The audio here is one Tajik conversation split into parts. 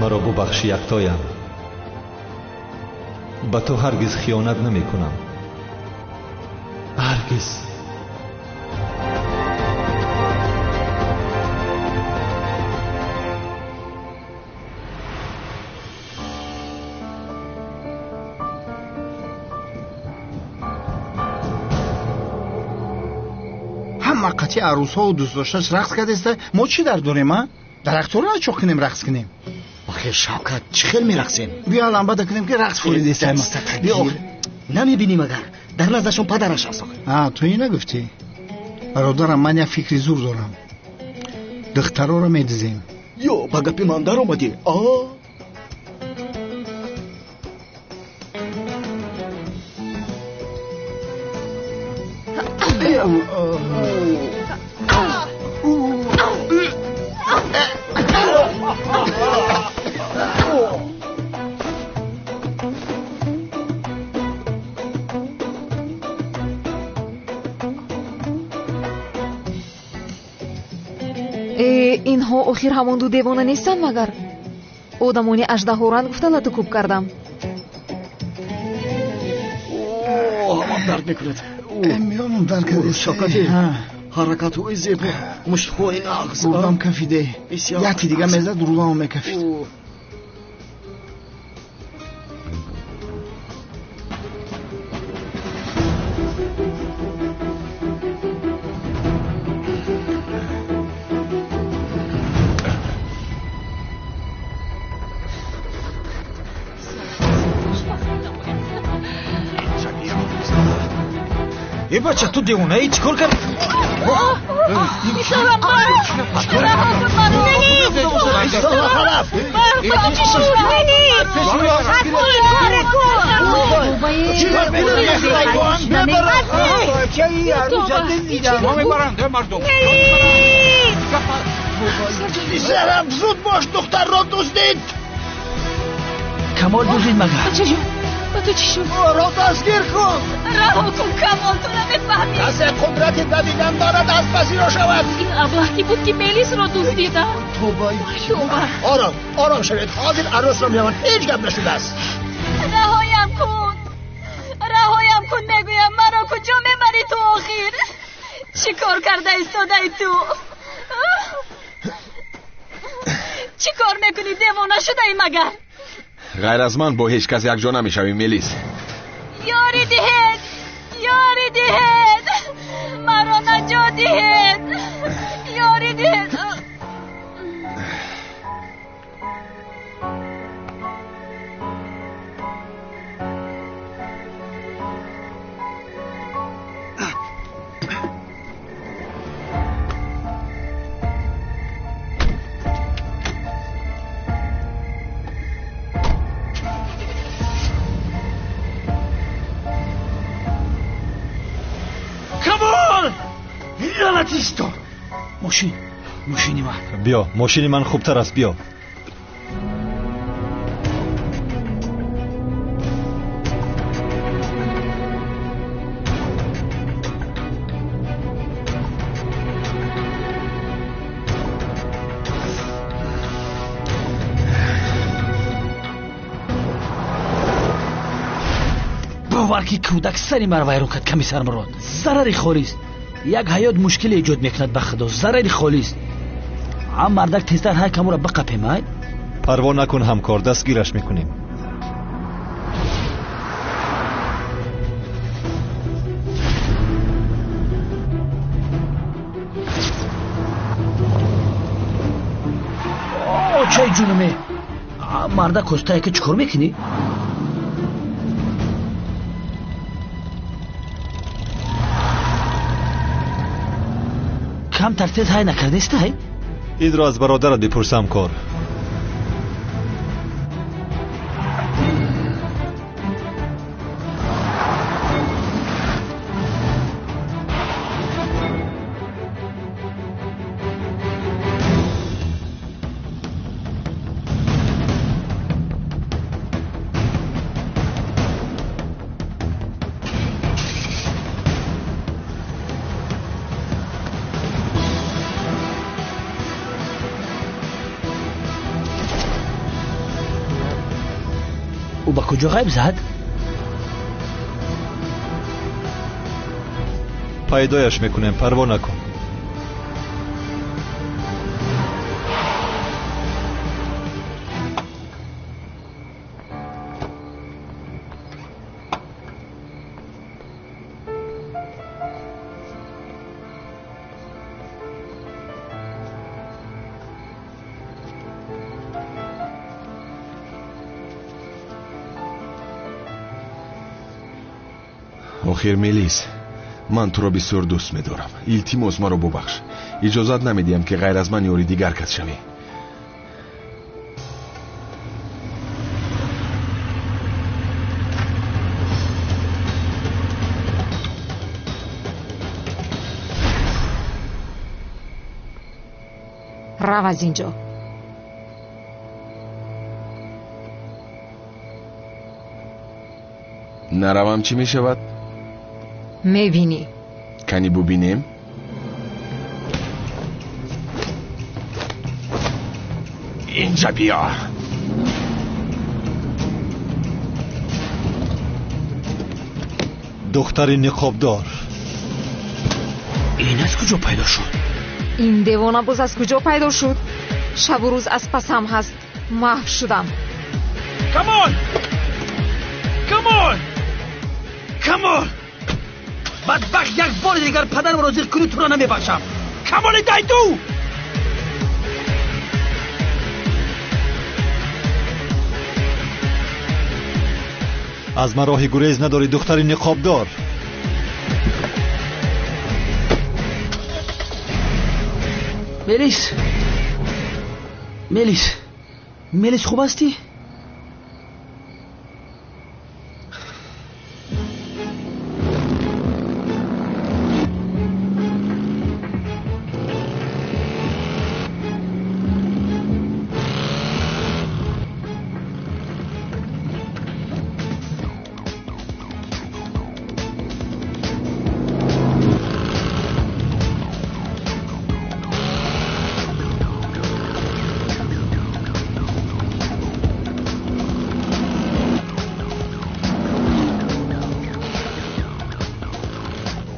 Маро бубахш, яктоям. Ба ту ҳаргиз хиёнат намекунам. Ҳаргиз. Ҳама қатъи арӯсҳову дӯстдошташ рақс кардеста, мо чӣ дар дорем, а? Дарахтҳоро начоқ кунем, рақс кунем. Охир Шавкат, чӣ хел мерақсем? Биё ламбада кунем, ки рақс фуридесем. Намебинӣ магар? Дар наздашон падараш аст. А, ту ин нагуфтӣ? Бародарам, ман як фикри зур дорам. Духтароро медизем. Ё, ба гапи ман даромадӣ? А? Инҳо охир ҳамон ду девона нестанд магар? Одамони аждаҳоранд гуфта лату кӯб кардам. Ҳамам дард мекунад. Миёнам дард кард. Шавкати, ҳаракатҳои зебо, муштҳои нағз. Рудам кафиде. Яке дига мезад, рудамам мекафид. Э бача, ту девонаи, чӣ кор кардӣ? Писарам, зуд бош, духтарро дуздид. Камол дуздид магар? Ба ту чӣ шуд? Ӯро дастгир кун! Раҳо кун, Камол, ту намефаҳмӣ. Касе қудрати давидан дорад, аз пасиро шавад. Ин аблаҳ ки буд, ки Мелисро дуздида? Тоба! Ором, ором шавед, ҳозир арӯсро меовард, ҳеҷ гап нашудааст. Раҳоям кун, раҳоям кун, мегӯям. Маро куҷо мебарӣ ту охир? Чӣ кор карда истодаи ту? Чӣ кор мекунӣ, девона шудаӣ магар? Ғайр аз ман бо ҳеҷ кас якҷо намешавӣ, Мелис. Ёрӣ диҳед, ёрӣ диҳед, маро наҷот диҳед, ёрӣ диҳед. Мошин, мошини ман. Биё, мошини ман хубтар аст, биё. Бовар ки кӯдак сари маро вайрон кард, комиссар Мурод. Зарари холист. Як ҳаёт мушкиле эҷод мекунад, ба худо, зарари холист. Ам мардак тезтар ҳар камура биқапем, ай? Парво накун ҳамкор, дастгираш мекунем. Очаи ҷунуме, мардак костае ки чӣ кор мекунӣ? Камтар тез ҳай накардестай? Инро аз бародарат бипурс, ҳамкор. Ба куҷо ғайб зад? Пайдояш мекунем, парво накун. Охир Мелис, ман туро бисёр дӯст медорам. Илтимос, маро бубахш. Иҷозат намедиҳам, ки ғайр аз ман ёри дигар кас шавӣ. Рав аз ин ҷо. Наравам чӣ мешавад? Мебинӣ. Кани бубинем? Инҷа биё. Духтари ниқобдор. Ин аз куҷо пайдо шуд? Ин девона боз аз куҷо пайдо шуд? Шабу рӯз аз пасам ҳаст. Маҳв шудам. Камол! Камол! Камол! Бадбахт, як бори дигар падарамро зиқ кунӣ, туро намебахшам. Камоли дайду! Аз ман роҳи гурез надорӣ, духтари ниқобдор. Мелис, Мелис, Мелис, хуб ҳастӣ?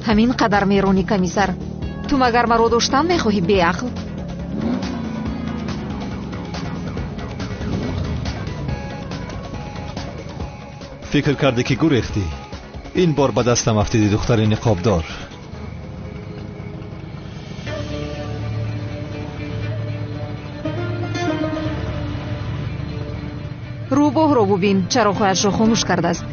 Ҳамин қадар меронӣ, комиссар. Ту магар маро доштан мехоҳӣ, беақл? Фикр кардӣ, ки гурехтӣ. Ин бор ба дастам афтидӣ, духтари ниқобдор. Рӯбоҳро бубин, чароғҳояшро хомӯш кардааст.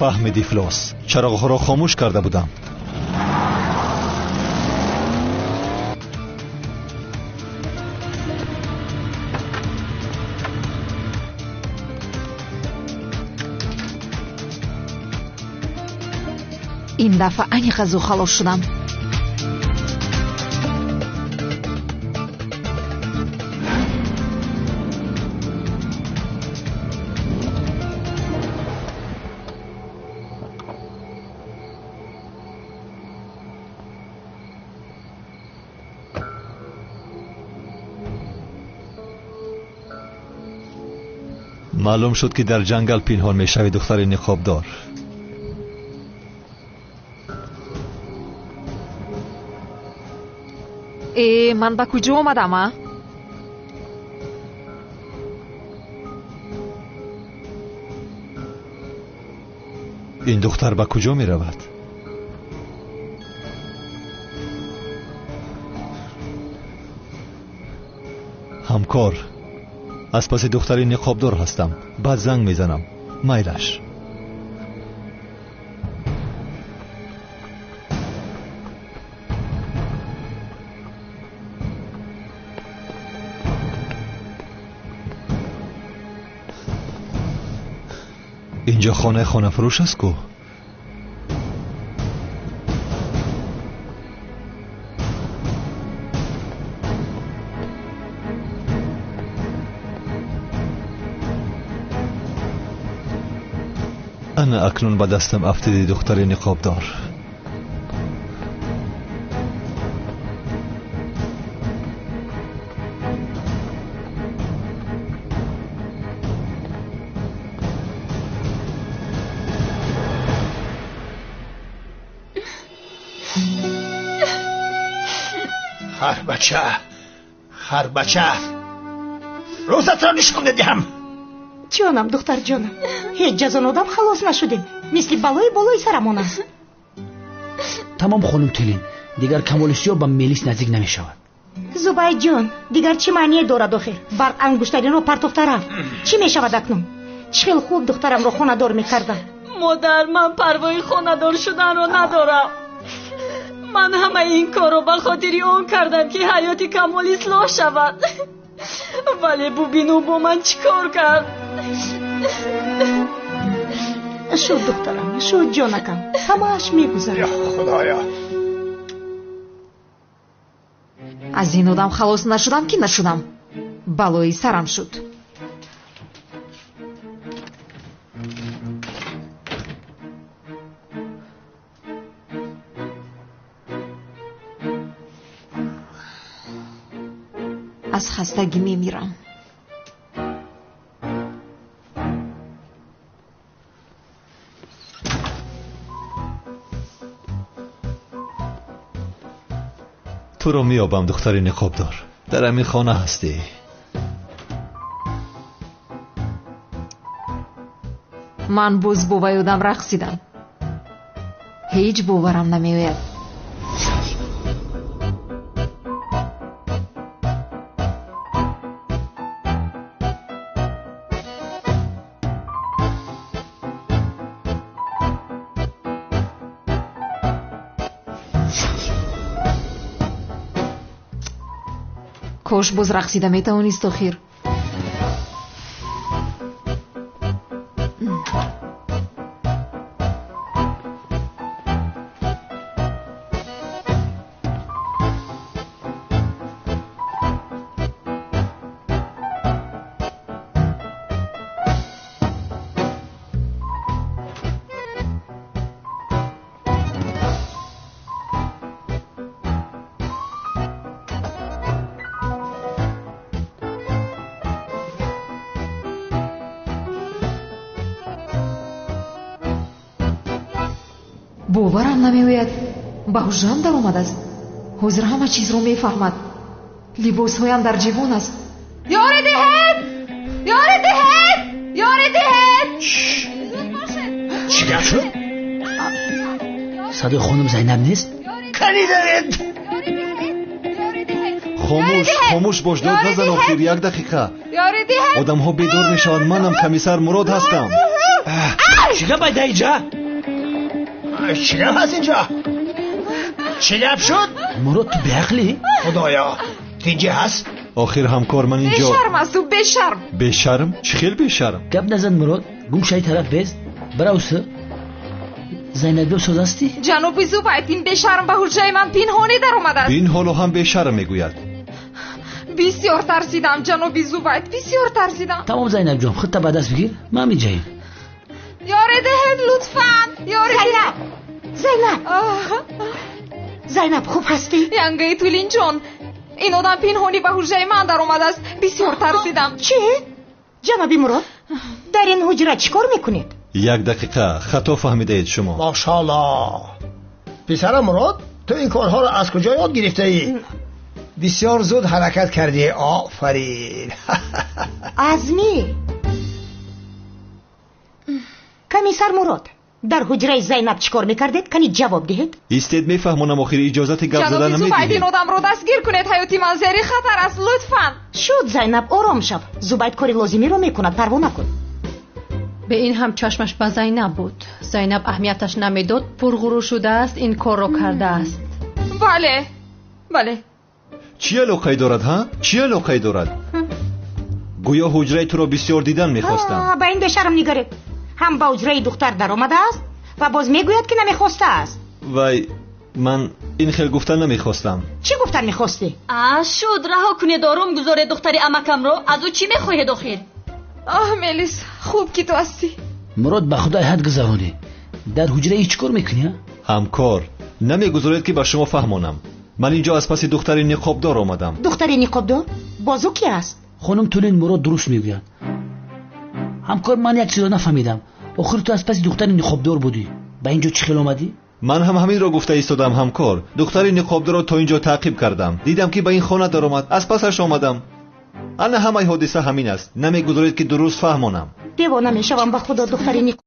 Фаҳмиди, ифлос. Чароғҳоро хомӯш карда будам. Ин дафъа аниқ аз ӯ халос шудам. Маълум шуд, ки дар ҷангал пинҳон мешавӣ, духтари ниқобдор. Э, ман ба куҷо омадам, а? Ин духтар ба куҷо меравад? Ҳамкор, аз паси духтари ниқобдор ҳастам. Баъд занг мезанам. Майлаш. Инҷо хонаи хонафурӯш аст ку? Ана акнун ба дастам афтиди, духтари ниқобдор. Харбача, харбача, рӯзатро нишон медиҳам. Ҷонам, духтарҷонам, ҳеҷ аз он одам халос нашудем. Мисли балои болои сарамон аст. Тамом хонум Тулин, дигар Камоли Сиёҳ ба Мелис наздик намешавад. Зубайдҷон, дигар чӣ маъние дорад охир? Барқ ангуштаринро партофта рафт. Чӣ мешавад акнун? Чӣ хел хуб духтарамро хонадор мекардам. Модар, ман парвои хонадор шуданро надорам. Ман ҳамаи ин корро ба хотири он кардам, ки ҳаёти Камол ислоҳ шавад. Вале бубин, ӯ бо ман чӣ кор кард. Шуд, духтарам, шуд, ҷонакам, ҳамааш мегузарад. Худоё, аз ин одам халос нашудам ки нашудам, балои сарам шуд. Аз хастагӣ мемирам. Туро меёбам, духтари ниқобдор. Дар ҳамин хона ҳастӣ. Ман боз бо вай одам рақсидам. Ҳеҷ боварам намеояд. Кош боз рақсида метавонист охир. Боварам намеояд. Ба ҳуҷрам даромадааст. Ҳозир ҳама чизро мефаҳмад. Либосҳоям дар ҷибон аст. Ёре диҳед! Ёре диҳед! Ёре диҳед! Чӣ гап шуд? Садои хонум Зайнаб нест? Канӣ даред? Хомӯш, хомӯш бош, дод назан охир, як дақиқа. Одамҳо бедор мешаванд. Манам комиссар Мурод ҳастам. Чӣ гап айда иҷа? Чӣ гап ҳаст инҷо? Чӣ гап шуд? Мурод, ту беақлӣ? Худоё, тинҷӣ ҳаст? Охир ҳамкор, ман инҷо. Бешарм аст ӯ, бешарм. Бешарм? Чӣ хел бешарм? Гап назан Мурод, гум шаи тараф без. Баравсу. Зайнаб соз ҳастӣ? Ҷаноби Зубайд, ин бешарм ба ҳуҷраи ман пинҳонӣ даромадааст. Бин, ҳоло ҳам бешарм мегӯяд. Бисёр тарсидам, ҷаноби Зубайд, бисёр тарсидам. Тамом Зайнаб ҷон, худта ба даст бигир, ман меҷаем. Ёре диҳед лутфан, ёре. Зайнаб, Зайнаб, Зайнаб, хуб ҳастӣ? Янгаи Тулинҷон, ин одам пинҳонӣ ба ҳуҷраи ман даромадааст. Бисёр тарсидам. Чӣ? Ҷаноби Мурод, дар ин ҳуҷра чӣ кор мекунед? Як дақиқа, хато фаҳмидаед шумо. Машаалло. Писарам Мурод, ту ин корҳоро аз куҷо ёд гирифтаӣ? Бисёр зуд ҳаракат кардӣ. Офарин. Азмӣ. Комиссар Мурод, дар ҳуҷраи Зайнаб чӣ кор мекардед? Кани ҷавоб диҳед. Истед, мефаҳмонам, охир иҷозати гап зада Ҷаноби Зубайд, намедиҳед. ин одамро дастгир кунед. Ҳаёти ман зери хатар аст, лутфан. Шуд, Зайнаб, ором шав. Зубайд кори лозимиро мекунад, парво накун. Бе ин ҳам чашмаш ба Зайнаб буд. Зайнаб аҳамияташ намедод, пурғурур шудааст, ин корро кардааст. Бале, бале. Чӣ алоқае дорад, ҳа? Чӣ алоқае дорад? Гӯё ҳуҷраи туро бисёр дидан мехостам. Ба ин бешарм нигаред. Ҳам ба ҳуҷраи духтар даромадааст ва боз мегӯяд, ки намехостааст. Вай, ман ин хел гуфтан намехостам. Чӣ гуфтан мехостӣ? А, шуд, раҳо кунед, ором гузоред духтари амакамро. Аз ӯ чӣ мехоҳед охир? Оҳ, Мелис, хуб ки ту ҳастӣ. Мурод, ба худой ҳад гузаронӣ. Дар ҳуҷраи чӣ кор мекунӣ? Ҳамкор, намегузоред ки ба шумо фаҳмонам. Ман инҷо аз паси духтари ниқобдор омадам. Духтари ниқобдор? Боз ӯ ки аст? Хонум Тулин, Мурод дуруст мегӯяд. Ҳамкор, ман як чизро нафаҳмидам. Охир ту аз паси духтари ниқобдор будӣ. Ба инҷо чӣ хел омадӣ? Ман ҳам ҳаминро гуфта истодам ҳамкор. Духтари ниқобдорро то ин ҷо таъқиб кардам. Дидам ки ба ин хона даромад. Аз пасаш омадам. Ана ҳамаи ҳодиса ҳамин аст. Намегузоред ки дуруст фаҳмонам. Девона мешавам ба худо духтари ниқоб.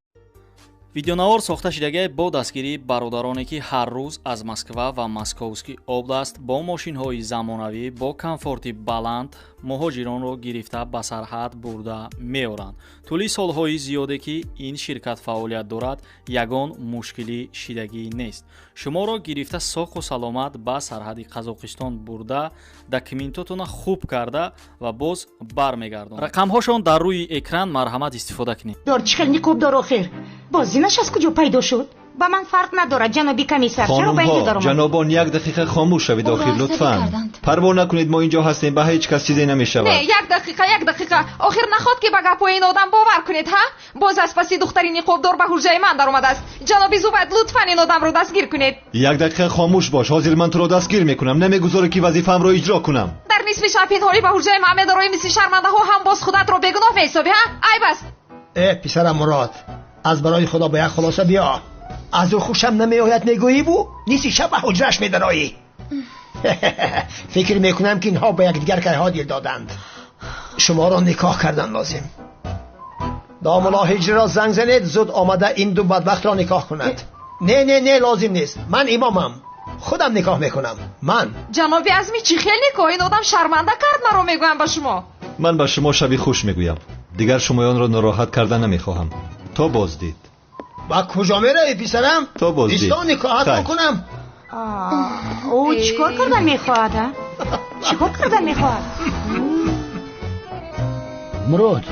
Видеонавор сохта шудагай бо дастгирии бародароне ки ҳар рӯз аз Москва ва Московский област бо мошинҳои замонавӣ бо комфорти баланд муҳоҷиронро гирифта ба сарҳад бурда меоранд. Тӯли солҳои зиёде ки ин ширкат фаъолият дорад, ягон мушкилӣ шидагӣ нест. Шуморо гирифта соқу саломат ба сарҳади Қазоқистон бурда, документотона хуб карда ва боз бармегардонанд. Рақамҳошон дар рӯи экран, марҳамат истифода кунед. Дор чӣ хел ниқобдор охир? Боз зинаш аз куҷо пайдо шуд? Ба ман фарқ надорад, ҷаноби комиссар. Чаро ба инҷо даромад? Ҷанобон, як дақиқа хомӯш шавед охир, лутфан. Парво накунед, мо инҷо ҳастем, ба ҳеҷ кас чизе намешавад. Не, як дақиқа, як дақиқа. Охир наход ки ба гапҳои ин одам бовар кунед, ҳа? Боз аз паси духтари ниқобдор ба ҳуҷраи ман даромадааст. Ҷаноби Зубайд, лутфан ин одамро дастгир кунед. Як дақиқа хомӯш бош, ҳозир ман туро дастгир мекунам. Намегузорӣ ки вазифаамро иҷро кунам. Дар нисфи шаб пинҳонӣ ба ҳуҷраи ман медароӣ, мисли шармандаҳо ҳам боз худатро бегуноҳ меҳисобӣ, ҳа? Айб аст. Э, писарам Мурод, аз барои худо ба як хулоса биё. Аз ӯ хушам намеояд мегӯиву нисфи шаб ба ҳуҷраш медароӣ. Фикр мекунам ки инҳо ба якдигар кайҳо дил доданд. Шуморо никоҳ кардан лозим. Домулло Ҳиҷриро занг занед, зуд омада ин ду бадбахтро никоҳ кунад. Не, не, не, лозим нест. Ман имомам, худам никоҳ мекунам. Ман. Ҷаноби Азмӣ, чӣ хел никоҳ? Ин одам шарманда кард маро, мегӯям ба шумо. Ман ба шумо шаби хуш мегӯям. Дигар шумоёнро нороҳат карда намехоҳам. То боздид. Ба куҷо меравӣ писарам? То боздид. Исто никоҳатро кунам. Ӯ чӣ кор кардан мехоҳад, а? Чӣ кор кардан мехоҳад? Мурод,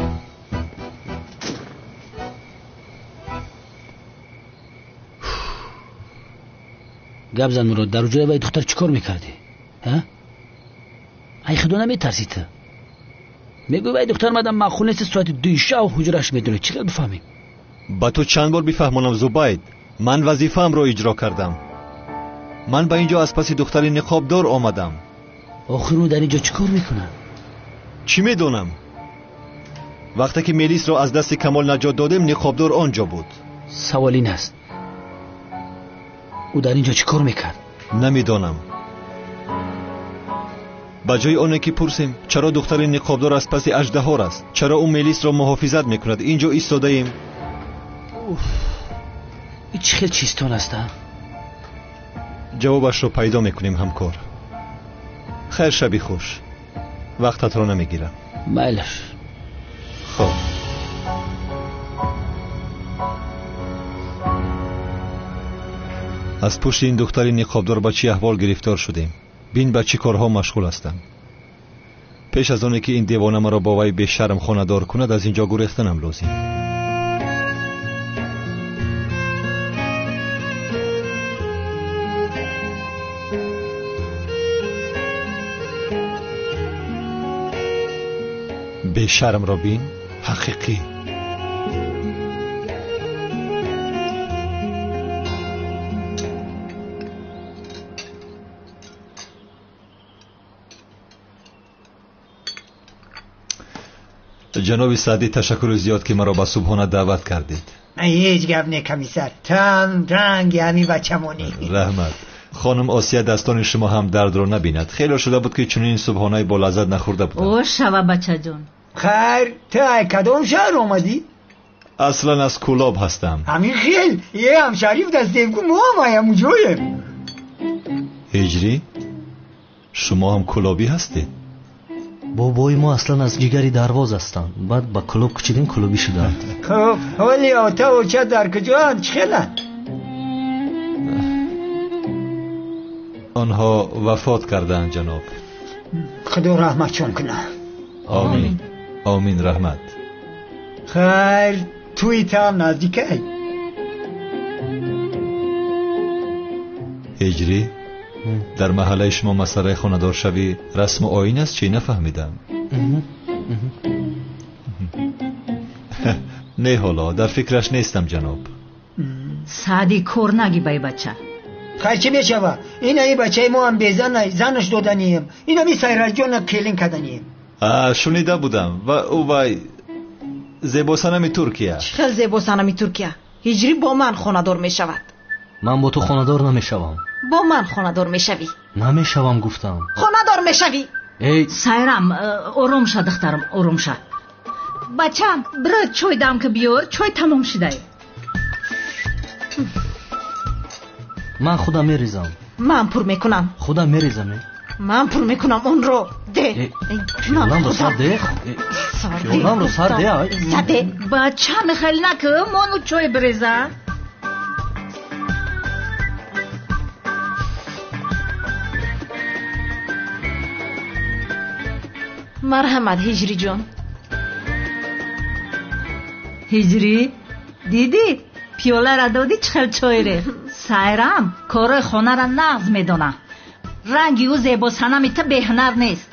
гап зан Мурод, дар ҳуҷраи вай духтар чӣ кор мекардӣ? Ай худо наметарсӣ ту? Мегӯй вай духтар мадам маъқул нест, соати дуи шав ҳуҷраш медонӣ. Чӣ хел бифаҳмем? Ба ту чанд бор бифаҳмонам Зубайд, ман вазифаамро иҷро кардам. Ман ба ин ҷо аз паси духтари ниқобдор омадам. Охир ӯ дар ин ҷо чӣ кор мекунад? Чӣ медонам? Вақте ки Мелисро аз дасти Камол наҷот додем, ниқобдор он ҷо буд. Савол ин аст, ӯ дар ин ҷо чӣ кор мекард? Намедонам. Ба ҷои оне ки пурсем чаро духтари ниқобдор аз паси аждаҳор аст, чаро ӯ Мелисро муҳофизат мекунад, ин ҷо истодаем. Ин чӣ хел чизтон аст, а? Ҷавобашро пайдо мекунем ҳамкор. Хайр, шаби хуш. Вақтатро намегирам. Майлаш. Хоб. Аз пушти ин духтари ниқобдор ба чӣ аҳвол гирифтор шудем. Бин ба чӣ корҳо машғул ҳастам. Пеш аз оне ки ин девона маро бо вай бешарм хонадор кунад, аз ин ҷо гурехтанам лозим. Бешармро бин, ҳақиқӣ. Ҷаноби Саъдӣ, ташаккури зиёд ки маро ба субҳона даъват кардед. Ҳеҷ гап не комиссар, тан ранги ҳамин бачамонӣ. Раҳмат. Хонум Осия, дастони шумо ҳам дардро набинад. Хеле шуда буд ки чунин субҳонаи бо лаззат нахӯрда будам. О, шава бачаҷон. Хайр, ту ай кадом шаҳр омадӣ? Аслан аз Кӯлоб ҳастам. Ҳамин хел, е ҳамшариф дастевгу мо ҳам ай ҳамуҷоем. Ҳиҷрӣ, шумо ҳам кӯлобӣ ҳастед? Бобои мо аслан аз ҷигари дарвоз ҳастанд. Баъд ба Кӯлоб кӯчидем, кӯлобӣ шуданд. Хуб, ҳоли ота оча дар куҷоанд? Чӣ хеланд? Онҳо вафот кардаанд ҷаноб. Худо раҳматшон кунад. Омин. Омин, раҳмат. Хайр, туи таам наздикай. Ҳиҷрӣ, дар маҳаллаи шумо масъалаи хонадоршавӣ расму оин аст чӣ? Нафаҳмидам. Не, ҳоло дар фикраш нестам ҷаноб. Саъдӣ, кор наги бай бача. Хайр, чӣ мешава? Ина ин бачаи мо ҳам безан, занаш доданием. Инами Сайраҷона келин карданием. Шунида будам. Ва ӯ вай зебосанами Туркия. Чӣ хел зебосанами Туркия? Ҳиҷрӣ бо ман хонадор мешавад. Ман бо ту хонадор намешавам. Бо ман хонадор мешавӣ. Намешавам гуфтам. Хонадор мешавӣ. Эй Сайрам, ором ша духтарам, ором ша. Бачам, бира чой дам ки биёр, чой тамом шудай. Ман худам мерезам. Ман пур мекунам. Худам мерезам. Ман пур мекунам онро. Де. Пиёламро сар де. Пиёламро сар де. Саде. Бачам, хеле наку, мону чой биреза. Марҳамат, Ҳиҷриҷон. Ҳиҷрӣ, дидӣ? Пиёлара додӣ чӣ хел чой рехт. Сайрам корҳои хонара нағз медона. Ранги ӯ зебосанами ту беҳунар нест.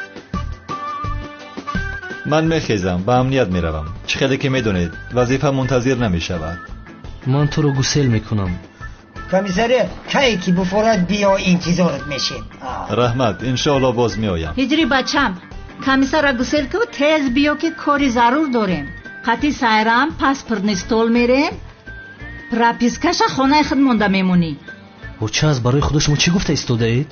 Ман мехезам, ба амният меравам. Чӣ хеле ки медонед, вазифа мунтазир намешавад. Ман туро гусел мекунам. Комиссаре, кае ки буфорад биё, интизорат мешем. Раҳмат, иншоалло боз меоям. Ҳиҷрӣ бачам, комиссара гусел ку, тез биё ки кори зарур дорем. Қати Сайрам паспортный стол мерем, пропискаша хонаи худ монда мемонӣ. Оча, аз барои худо шумо чӣ гуфта истодаед?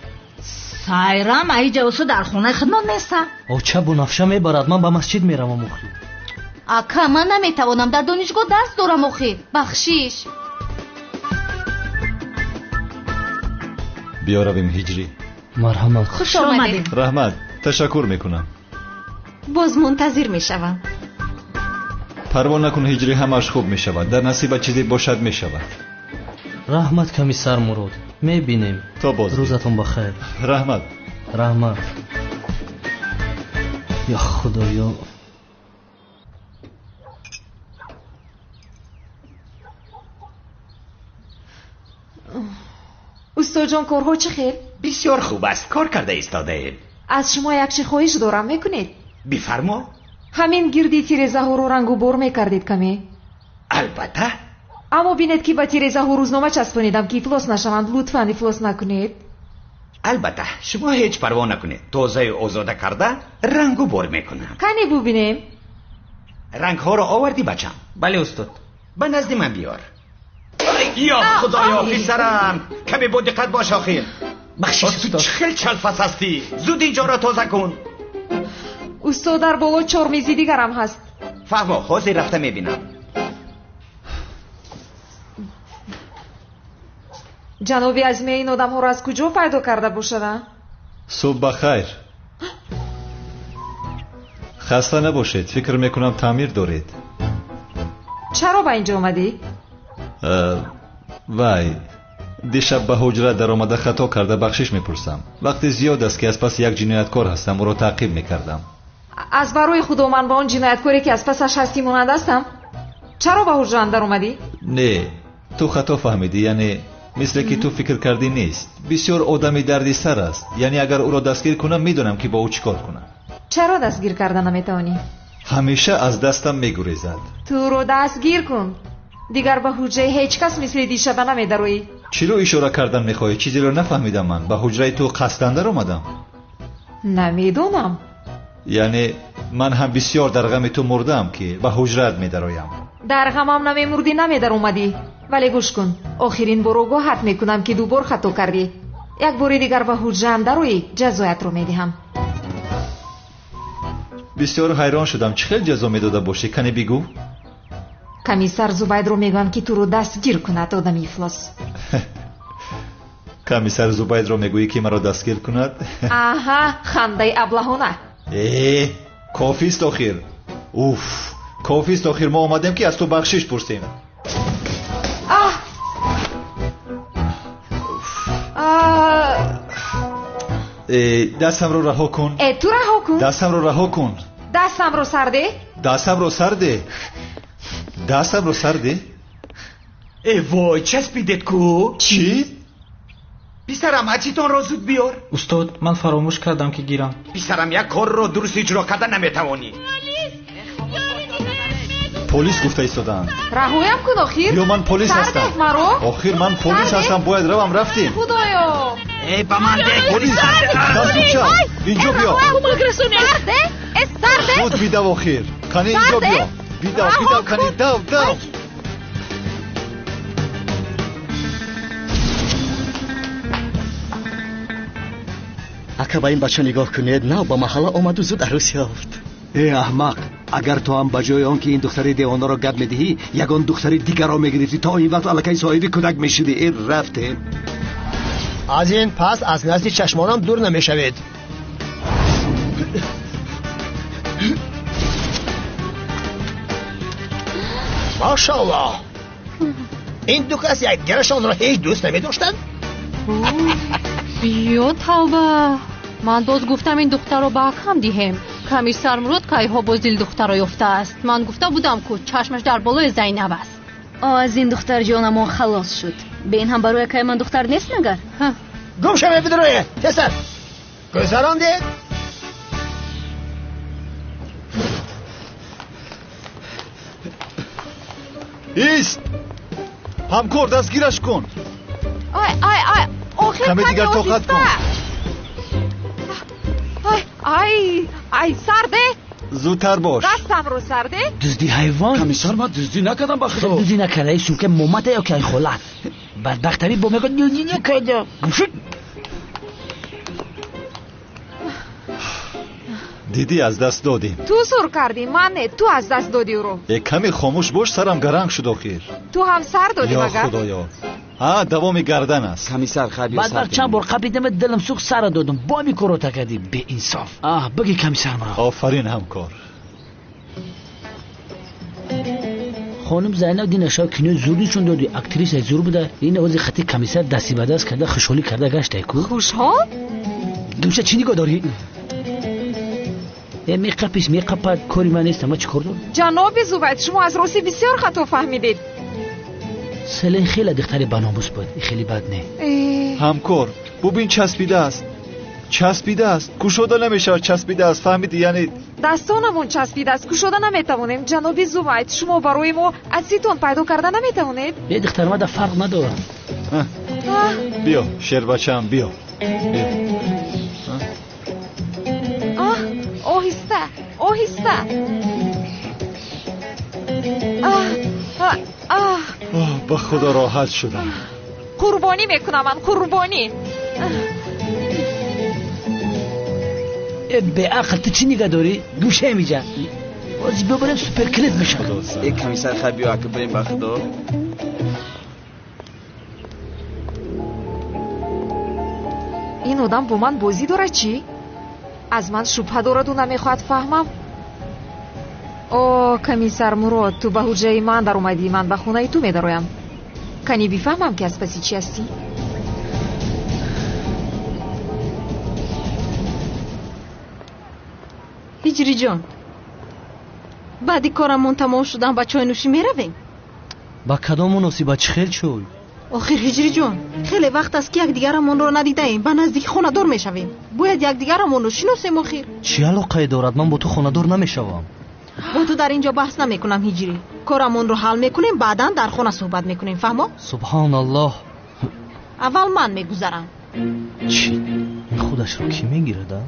Сайрам аиҷа усу дар хонаи худмон неста. Оча бунафша мебарад, ман ба масҷид меравам охир. Ака, ман наметавонам, дар донишгоҳ дарс дорам охир. Бахшиш. Биё равем, Ҳиҷрӣ. Марҳамат. Хуш омадед. Раҳмат, ташаккур мекунам. Боз мунтазир мешавам. Парво накун, Ҳиҷрӣ, ҳамааш хуб мешавад. Дар насиба чизе бошад мешавад. Раҳмат, комиссар Мурод. Мебинем. То боз. Рӯзатон бахайр. Раҳмат. Раҳмат. Ё Худоё. Устоҷон, корҳо чӣ хел? Бисёр хуб аст, кор карда истодаем. Аз шумо як чи хоҳиш дорам, мекунед? Бифармо. Ҳамин гирди тирезаҳоро рангу бор мекардед каме? Албатта. Аммо бинед ки ба тирезаҳо рӯзнома часпонидам ки ифлос нашаванд. Лутфан ифлос накунед. Албатта, шумо ҳеҷ парво накунед. Тозаю озода карда рангу бор мекунам. Кане бубинем. Рангҳоро овардӣ, бачам? Бале, устод. Ба назди ман биёр. Ё худоё, писарам, каме бо диққат бош охир. Бахшиш, ту чӣ хел чалфас ҳастӣ? Зуд инҷоро тоза кун. Устод, дар боло чор мези дигарам ҳаст. Фаҳмо, ҳозир рафта мебинам. Ҷаноби Азиме, ин одамҳоро аз куҷо пайдо карда бошада? Субҳ ба хайр. Хаста набошед, фикр мекунам таъмир доред. Чаро ба инҷо омадӣ? Вай, дишаб ба ҳуҷра даромада хато карда бахшиш мепурсам. Вақти зиёд аст ки аз паси як ҷинояткор ҳастам, ӯро таъқиб мекардам. Аз барои худо ман ба он ҷинояткоре ки аз пасаш ҳастӣ монанд ҳастам? Чаро ба ҳуҷраам даромадӣ? Не, ту хато фаҳмидӣ, яъне мисле ки ту фикр кардӣ нест. Бисёр одами дарди сар аст, яъне агар ӯро дастгир кунам медонам ки бо ӯ чӣ кор кунам. Чаро дастгир карда наметавонӣ? Ҳамеша аз дастам мегурезад. Ту ӯро дастгир кун, дигар ба ҳуҷраи ҳеҷ кас мисли дишаба намедароӣ. Чиро ишора кардан мехоҳӣ? Чизеро нафаҳмидам. Ман ба ҳуҷраи ту қасдан даромадам. Намедонам. Яъне ман ҳам бисёр дар ғами ту мурдаам ки ба ҳуҷраат медароям. Дар ғамам намемурдӣ, намедаромадӣ. Вале гӯш кун, охирин бор огоҳат мекунам ки ду бор хато кардӣ. Як бори дигар ба ҳуҷраам дароӣ, ҷазоятро медиҳам. Бисёр ҳайрон шудам. Чӣ хел ҷазо медода бошӣ? Кане бигӯ. Комиссар Зубайдро мегӯям ки туро дастгир кунад, одами ифлос. Комиссар Зубайдро мегӯӣ ки маро дастгир кунад? Аҳа, хандаи аблаҳона. Э, кофист охир. Уф, кофист охир. Мо омадем ки аз ту бахшиш пурсем. Дастамро раҳо кун. Э, ту раҳо кун. Дастамро раҳо кун. Дастамро сарде. Дастамро сарде. Дастамро сарде. Э вой, часпидед ку? Чӣ? Писарам, ачитонро зуд биёр. Устод, ман фаромӯш кардам ки гирам. Писарам, як корро дуруст иҷро карда наметавонӣ. Полис гуфта истодаанд. Раҳоям кун охир. Ё ман полис ҳастам. Маро? Охир ман полис ҳастам, бояд равам. Рафтем. Худоё! Э, ба ман де! Полис! Дастуча! Инҷо биё. Кӯмак расонед. Сарде? Э, сарде? Худ бидав охир. Кани инҷо биё. Бидав, бидав, кани дав, дав. Ака, ба ин бача нигоҳ кунед, нав ба маҳалла омаду зуд арӯс ёфт. Э аҳмақ, агар ту ҳам ба ҷои он ки ин духтари девонаро гап медиҳӣ, ягон духтари дигарро мегирифтӣ, то ин вақт аллакай соҳиби кӯдак мешудӣ. Э рафтем. Аз ин пас аз назди чашмонам дур намешавед. Машааллоҳ, ин ду кас якдигарашонро ҳеҷ дӯст намедоштанд. Ё тавба, ман боз гуфтам ин духтарро ба акам диҳем. Комиссар Мурод кайҳо боз дил духтарро ёфтааст. Ман гуфта будам, ку чашмаш дар болои Зайнаб аст. Аз ин духтар ҷонамон халос шуд. Бе ин ҳам барои акай ман духтар нест магар? Гум шавед бидурое, тезтар гузарондед. Ист! Ҳамкор, дастгираш кун. Ай, ай, ай, охир каме дигар тоқат кун. Ай, ай, ай, сарде. Зудтар бош. Дастамро сарде. Дузди ҳайвон. Комиссар, ман дуздӣ накардам, ба худо. Дуздӣ накарда, сумка момата ё ки ай холат. Бадбахтари бо мегӯяд дуздӣ накардам. Гум шуд. Дидӣ, аз даст додем. Ту зур кардӣ, ман не, ту аз даст додӣ ӯро. Э каме хомӯш бош, сарам гаранг шуд охир. Ту ҳам сар додӣ магар? Ё худоё, ҳа, давоми гардан аст. Комиссар, хайр, биё сар. Бадбахт чанд бор қапидам, дилам сӯхт, сара додам. Бо ҳамин корро кардӣ, беинсоф. Аҳ, бигӣ комиссар Мурод. Офарин ҳамкор. Хонум Зайнаб динаша кинои зур нишон додӣ, актрисаи зур буда. Ин овози хати комиссар дасти ба даст карда хушҳолӣ карда гаштай ку. Хушҳол? Гумша, чӣ нигоҳ дорӣ? Э меқапиш, меқапад, кори ман нест, ама чӣ кор дорам? Ҷаноби Зувайд, шумо аз рости бисёр хато фаҳмидед. Селен хеле духтари баномус буд, хеле бад не. Ҳамкор, бубин, часпидааст, часпидааст, кушода намешавад, часпидааст, фаҳмидӣ? Яъне дастонамон часпидааст, кушода наметавонем. Ҷаноби Зувайд, шумо барои мо ацетон пайдо карда наметавонед? Е духтар, мада фарқ надорам. Биё, шербачаам, биё, биё. Оҳиста, оҳиста. Ба худо роҳат шудам. Қурбонӣ мекунам ман, қурбонӣ. Э беақл, ту чӣ нигоҳ дорӣ? Гӯша миҷа. Боз бибарем суперклип мешавад. Э комиссар, хайр, биё ака, бирем, ба худо. Ин одам бо ман бозӣ дорад чӣ? Аз ман шубҳа дораду намехоҳад фаҳмам. О, комиссар Мурод, ту ба ҳуҷраи ман даромадӣ, ман ба хонаи ту медароям. Кани бифаҳмам, ки аз паси чӣ ҳастӣ? Ҳиҷриҷон, баъди корамон тамом шудан ба чойнӯшӣ меравем? Ба кадом муносибат, чӣ хел чой? Охир ҳиҷриҷон, хеле вақт аст, ки якдигарамонро надидаем, ба наздики хонадор мешавем. Бояд якдигарамонро шиносем охир. Чӣ алоқае дорад? Ман бо ту хонадор намешавам. Бо ту дар ин ҷо баҳс намекунам ҳиҷрӣ. Корамонро ҳал мекунем, баъдан дар хона суҳбат мекунем, фаҳмо? Субҳоналлоҳ. Аввал ман мегузарам. Чӣ? Ин худашро кӣ мегирад, а?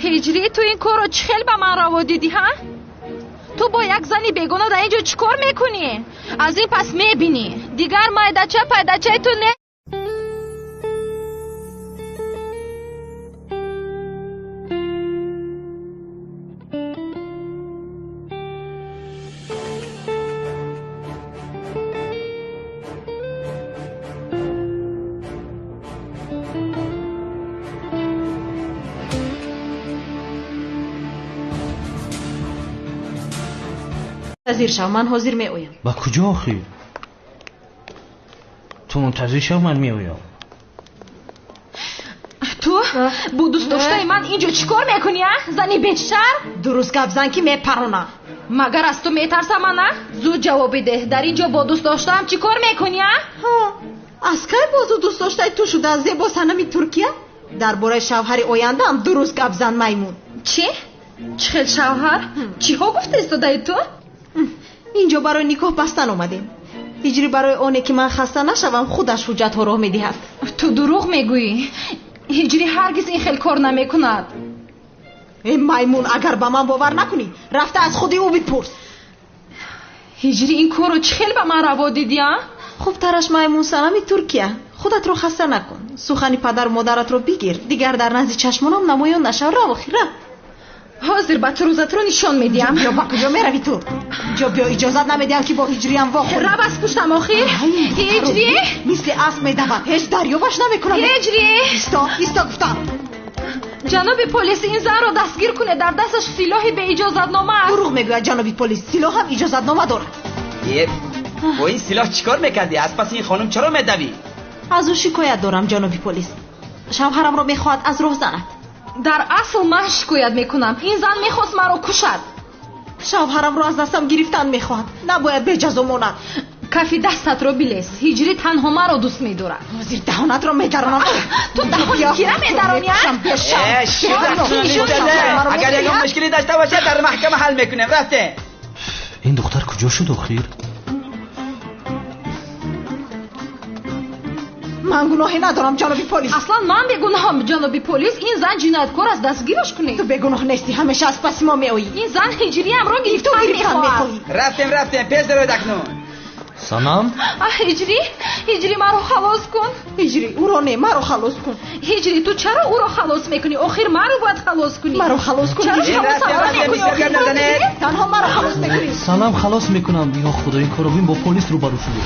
Ҳиҷрӣ, ту ин корро чӣ хел ба ман раво дидӣ, ҳа? Ту бо як зани бегона дар ин ҷо чӣ кор мекунӣ? Аз ин пас мебинӣ. Дигар майдача пайдачаи ту не. Мунтазир шав, ман ҳозир меоям. Ба куҷо охир? Ту мунтазир шав, ман меоям. Ту бо дӯстдоштаи ман ин ҷо чӣ кор мекунӣ, а? Зани бешарм? Дуруст гап зан, ки мепаронам. Магар аз ту метарсам, ана? Зуд ҷавоб бидеҳ, дар ин ҷо бо дӯстдоштаам чӣ кор мекунӣ, а? Аз кай бозу дӯстдоштаи ту шуда зебо санами Туркия? Дар бораи шавҳари ояндаам дуруст гап зан, маймун. Чӣ? Чӣ хел шавҳар? Чиҳо гуфта истодаи ту? Инҷо барои никоҳ бастан омадем. Ҳиҷрӣ барои оне ки ман хаста нашавам, худаш ҳуҷҷатҳо роҳ медиҳад. Ту дурӯғ мегӯӣ. Ҳиҷрӣ ҳаргиз ин хел кор намекунад. Э маймун, агар ба ман бовар накунӣ, рафта аз худи ӯ бипурс. Ҳиҷрӣ ин корро чӣ хел ба ман раво дидӣ, а? Хубтараш маймунсанами Туркия. Худатро хаста накун. Сухани падару модаратро бигир. Дигар дар назди чашмонам намоён нашав. Рав охир, рав. Ҳозир ба ту рӯзатро нишон медиҳам. Ё ба куҷо меравӣ ту? Ҷо биё, иҷозат намедиҳам ки бо ҳиҷриям вохӯрӣ. Рав аз пуштам охир. Ҳиҷрӣ! Мисли асп медавад. Ҳеҷ дарёбаш намекунам. Ҳиҷрӣ! Исто, исто гуфтам. Ҷаноби полис, ин занро дастгир кунед. Дар дасташ силоҳи беиҷозатнома аст. Дурӯғ мегӯяд ҷаноби полис. Силоҳ ҳам иҷозатнома дорад. Бо ин силоҳ чӣ кор мекардӣ? Аз паси ин хонум чаро медавӣ? Аз ӯ шикоят дорам ҷаноби полис. Шавҳарамро мехоҳад аз роҳ занад. Дар асл ман шикоят мекунам. Ин зан мехост маро кушад. Шавҳарамро аз дастам гирифтан мехоҳад. Набояд беҷазо монад. Кафи дастатро билес. Ҳиҷрӣ танҳо маро дӯст медорад. Ҳозир даҳонатро медаронам. Ту даҳони кира медаронӣ? Агар ягон мушкилӣ дошта бошад дар маҳкама ҳал мекунем. Рафте. Ин духтар куҷо шуд охир? Ман гуноҳе надорам ҷаноби полис. Аслан ман бегуноҳам ҷаноби полис. Ин зан ҷинояткор аст, дастгираш кунед. Ту бегуноҳ нестӣ, ҳамеша аз паси мо меоӣ. Ин зан ҳиҷриямро гирифтан мехоҳад. Рафтем, рафтем, пеш дароед акнун. Санам? Ҳиҷрӣ, ҳиҷрӣ маро халос кун. Ҳиҷрӣ, ӯро не, маро халос кун. Ҳиҷрӣ, ту чаро ӯро халос мекунӣ? Охир маро бояд халос кунӣ. Маро халос кун. Чаро халосам намекунӣ? Танҳо маро халос мекунӣ. Санам, халос мекунам. Ё худо, ин корро бин, бо полис рӯбарӯ шудӣ.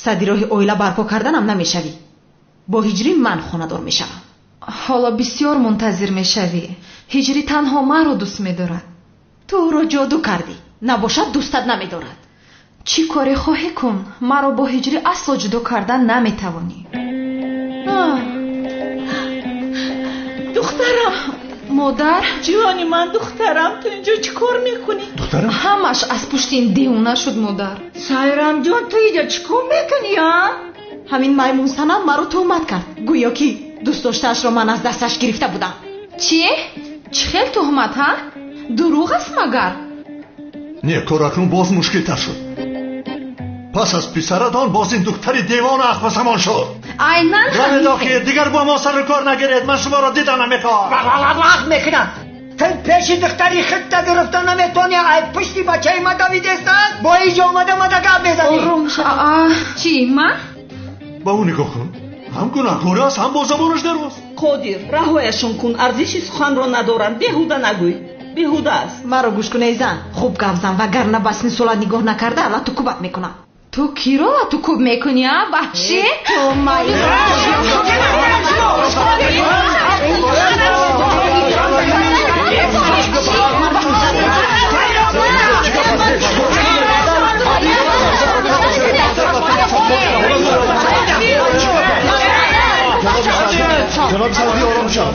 Сади роҳи оила барпо карданам намешавӣ. Бо ҳиҷрӣ ман хонадор мешавам. Ҳоло бисёр мунтазир мешавӣ. Ҳиҷрӣ танҳо маро дӯст медорад. Ту ӯро ҷоду кардӣ. Набошад дӯстат намедорад. Чӣ коре хоҳӣ кун, маро бо ҳиҷрӣ асло ҷудо кардан наметавонӣ. Духтарам! Модар! Ҷони ман, духтарам, ту инҷо чӣ кор мекунӣ? Духтарам? Ҳамаш аз пушти ин девона шуд, модар. Сайрамҷон, ту инҷо чӣ кор мекунӣ, а? Ҳамин маймунсанам маро туҳмат кард. Гӯё ки дӯст доштаашро ман аз дасташ гирифта будам. Чӣ? Чӣ хел туҳмат, ҳа? Дурӯғ аст магар? Не, кор акнун боз мушкилтар шуд. Пас аз писаратон боз ин духтари девона ахвасамон шуд. Айнан равед охир, дигар бо мо сару кор нагиред. Ман шуморо дида намехоҳам. Вақт мекунам. Ту пеши духтари худта гирифта наметавонӣ. Ай пушти бачаи ма давидестанд, бо инҷо омада мада гап мезанӣ. Ором шав. Чӣ, ман? Ба ӯ нигоҳ кун. Ҳам гунаҳкор аст, ҳам бо забонаш дароз. Қодир, раҳояшон кун. Арзиши суханро надоранд. Беҳуда нагӯй. Беҳуда аст. Маро гӯш кун, эй зан. Хуб гап зан, вагарна ба сини солат нигоҳ накарда лату кубат мекунам. Ту киро лату куб мекунӣ, а, ваҳшӣ? Ту ҷаноби сарди, ором шав.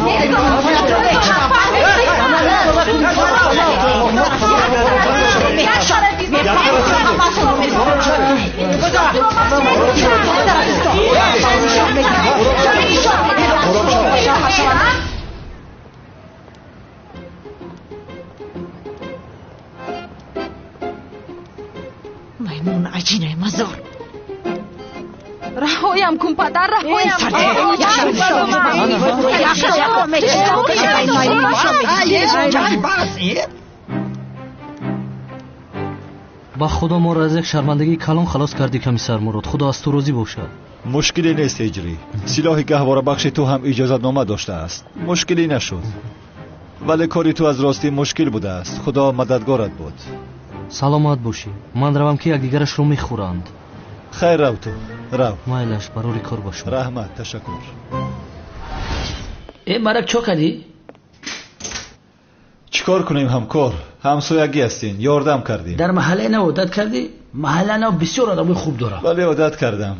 Маймун аҷинаи мазор. Раҳоям кун, падар, раҳоям кун. Ба худо моро аз як шармандагии калон халос кардӣ, комиссар Мурод. Худо аз ту розӣ бошад. Мушкиле нест, ҳиҷрӣ. Силоҳи гаҳворабахши ту ҳам иҷозатнома доштааст. Мушкилӣ нашуд. Вале кори ту аз ростӣ мушкил будааст. Худо мададгорат буд. Саломат бошӣ. Ман равам ки якдигарашро мехӯранд. Хайр, рав ту, рав. Майлаш, барори кор бошад. Раҳмат, ташаккур. Э, марак чо кардӣ? Чӣ кор кунем, ҳамкор? Ҳамсоягӣ ҳастин, ёрдам кардем. Дар маҳаллаи нав одат кардӣ? Маҳаллаи нав бисёр одамои хуб дорад. Бале, одат кардам.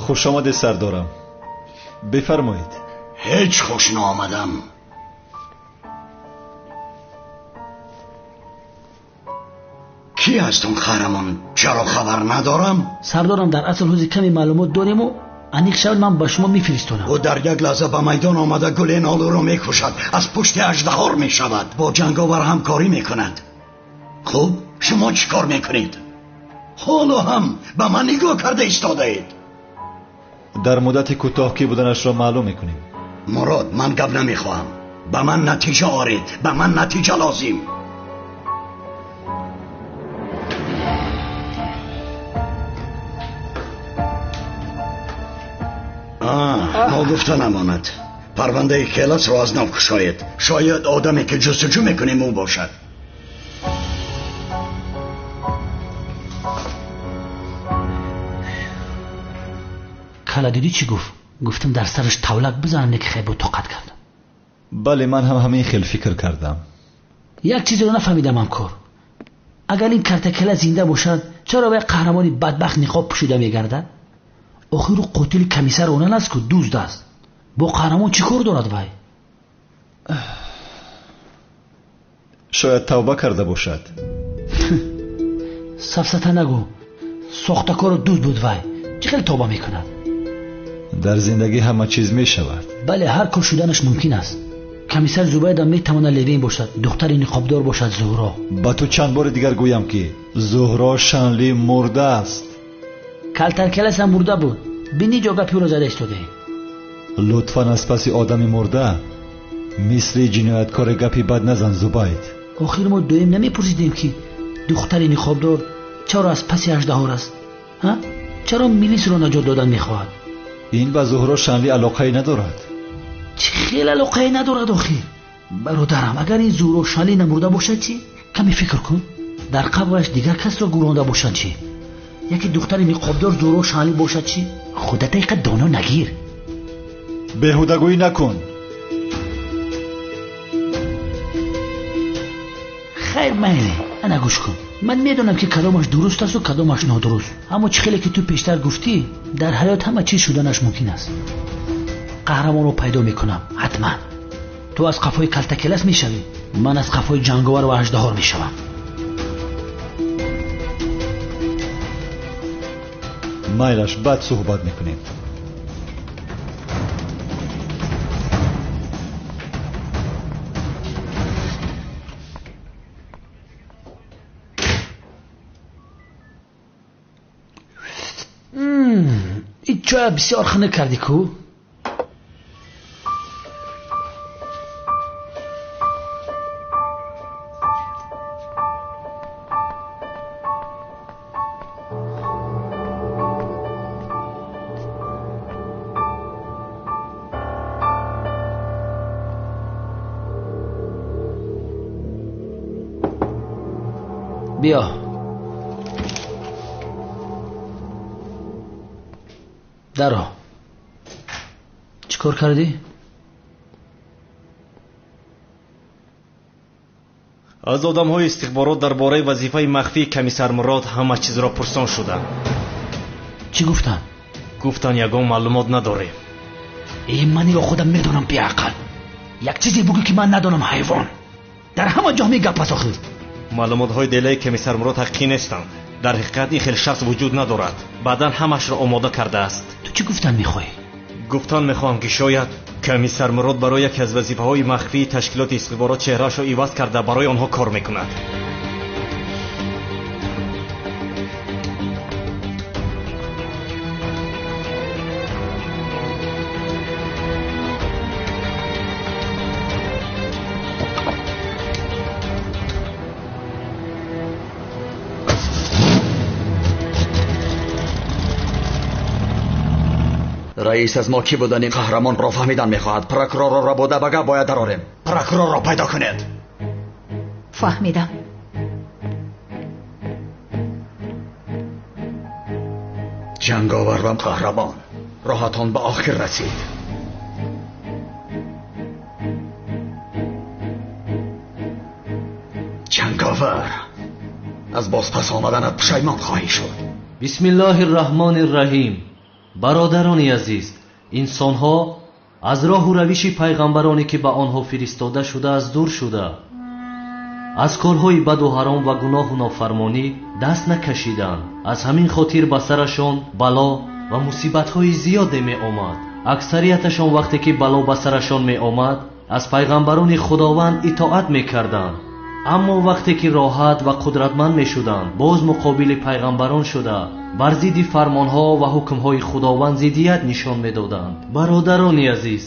Хушомадед, сардорам. Бифармоед. Ҳеҷ хуш наомадам. Кӣ аст он қаҳрамон? Чаро хабар надорам? Сардорам, дар асл ҳози каме маълумот дориму аниқ шавад ман ба шумо мефиристонам. Ӯ дар як лаҳза ба майдон омада гули нолуро мекушад, аз пушти аждаҳор мешавад, бо ҷанговар ҳамкорӣ мекунад. Хуб, шумо чӣ кор мекунед? Ҳоло ҳам ба ман нигоҳ карда истодаед. Дар муддати кӯтоҳ кӣ буданашро маълум мекунем. Мурод, ман гап намехоҳам. Ба ман натиҷа оред, ба ман натиҷа лозим. Ногуфта намонад. Парвандаи Келасро аз нав кушоед. Шояд одаме ки ҷустуҷӯ мекунем ӯ бошад. Кала дидӣ чӣ гуфт? Гуфтам дар сараш тавлак бизанам, не ки хел бо тоқат кардам. Бале, ман ҳам ҳамин хел фикр кардам. Як чизеро нафаҳмидам ҳамкор. Агар ин картакала зинда бошад, чаро вай қаҳрамони бадбахт ниқоб пӯшида мегардад? Охир ӯ қотили комиссар онан аст ку дузд аст. Бо қаҳрамон чӣ кор дорад вай? Шояд тавба карда бошад. Сафсата нагӯ. Сохтакору дузд буд вай. Чӣ хел тавба мекунад? Дар зиндагӣ ҳама чиз мешавад. Бале, ҳар кор шуданаш мумкин аст. Комиссар Зубайда метавонад Левин бошад, духтари ниқобдор бошад Зуҳро. Ба ту чанд бори дигар гӯям ки Зуҳро Шанли мурда аст. Калтаркелас ҳам мурда буд. Бини ҷо гапи ӯро зада истодаӣ. Лутфан аз паси одами мурда мисли ҷинояткори гапи бад назан, Зубайд. Охир мо доим намепурсидем ки духтари ниқобдор чаро аз паси аждаҳор аст? Ҳа? Чаро милисро наҷот додан мехоҳад? Ин ба Зуҳро Шанли алоқае надорад. Чӣ хел алоқае надорад охир? Бародарам, агар ин Зуҳро Шанли намурда бошад чӣ? Каме фикр кун. Дар қабраш дигар касро гӯронда бошад чӣ? Яке духтари ниқобдор Зуҳро Шанли бошад чӣ? Худата иқа доно нагир. Беҳудагӯӣ накун. Хайр, майли, ана гӯш кун. Ман медонам ки кадомаш дуруст асту кадомаш нодуруст. Аммо чӣ хеле ки ту пештар гуфтӣ, дар ҳаёт ҳама чиз шуданаш мумкин аст. Қаҳрамонро пайдо мекунам, ҳатман. Ту аз қафои калтакелас мешавӣ, ман аз қафои ҷанговар ва аждаҳор мешавам. Майлаш, баъд суҳбат мекунем. Ин чоя бисёр хунук кардӣ ку? Биё. Даро. Чӣ кор кардӣ? Аз одамҳои истихборот дар бораи вазифаи махфии комиссар Мурод ҳама чизро пурсон шудам. Чӣ гуфтанд? Гуфтанд ягон маълумот надорем. Э, ман иро худам медонам беақл. Як чизе бугӯ ки ман надонам, ҳайвон. Дар ҳама ҷо ҳамин гап аст охир. Маълумотҳои делаи комиссар Мурод ҳақиқӣ нестанд. Дар ҳақиқат ин хел шахс вуҷуд надорад. Баъдан ҳамашро омода кардааст. Ту чӣ гуфтан мехоҳӣ? Гуфтан мехоҳам ки шояд комиссар Мурод барои яке аз вазифаҳои махфии ташкилоти истихборот чеҳраашро иваз карда барои онҳо кор мекунад. Раис аз мо кӣ будани қаҳрамонро фаҳмидан мехоҳад. Прокурорро рабуда ба гап бояд дарорем. Прокурорро пайдо кунед. Фаҳмидам. Ҷанговар ва қаҳрамон, роҳатон ба охир расид. Ҷанговар, аз бозпас омаданат пушаймон хоҳӣ шуд. Бисмиллоҳи рраҳмони рраҳим. Бародарони азиз, инсонҳо аз роҳу равиши пайғамбароне ки ба онҳо фиристода шудааст дур шуда, аз корҳои баду ҳаром ва гуноҳу нофармонӣ даст накашиданд. Аз ҳамин хотир ба сарашон бало ва мусибатҳои зиёде меомад. Аксарияташон вақте ки бало ба сарашон меомад, аз пайғамбарони Худованд итоат мекарданд. Аммо вақте ки роҳат ва қудратманд мешуданд, боз муқобили пайғамбарон шуда, бар зидди фармонҳо ва ҳукмҳои Худованд зиддият нишон медоданд. Бародарони азиз,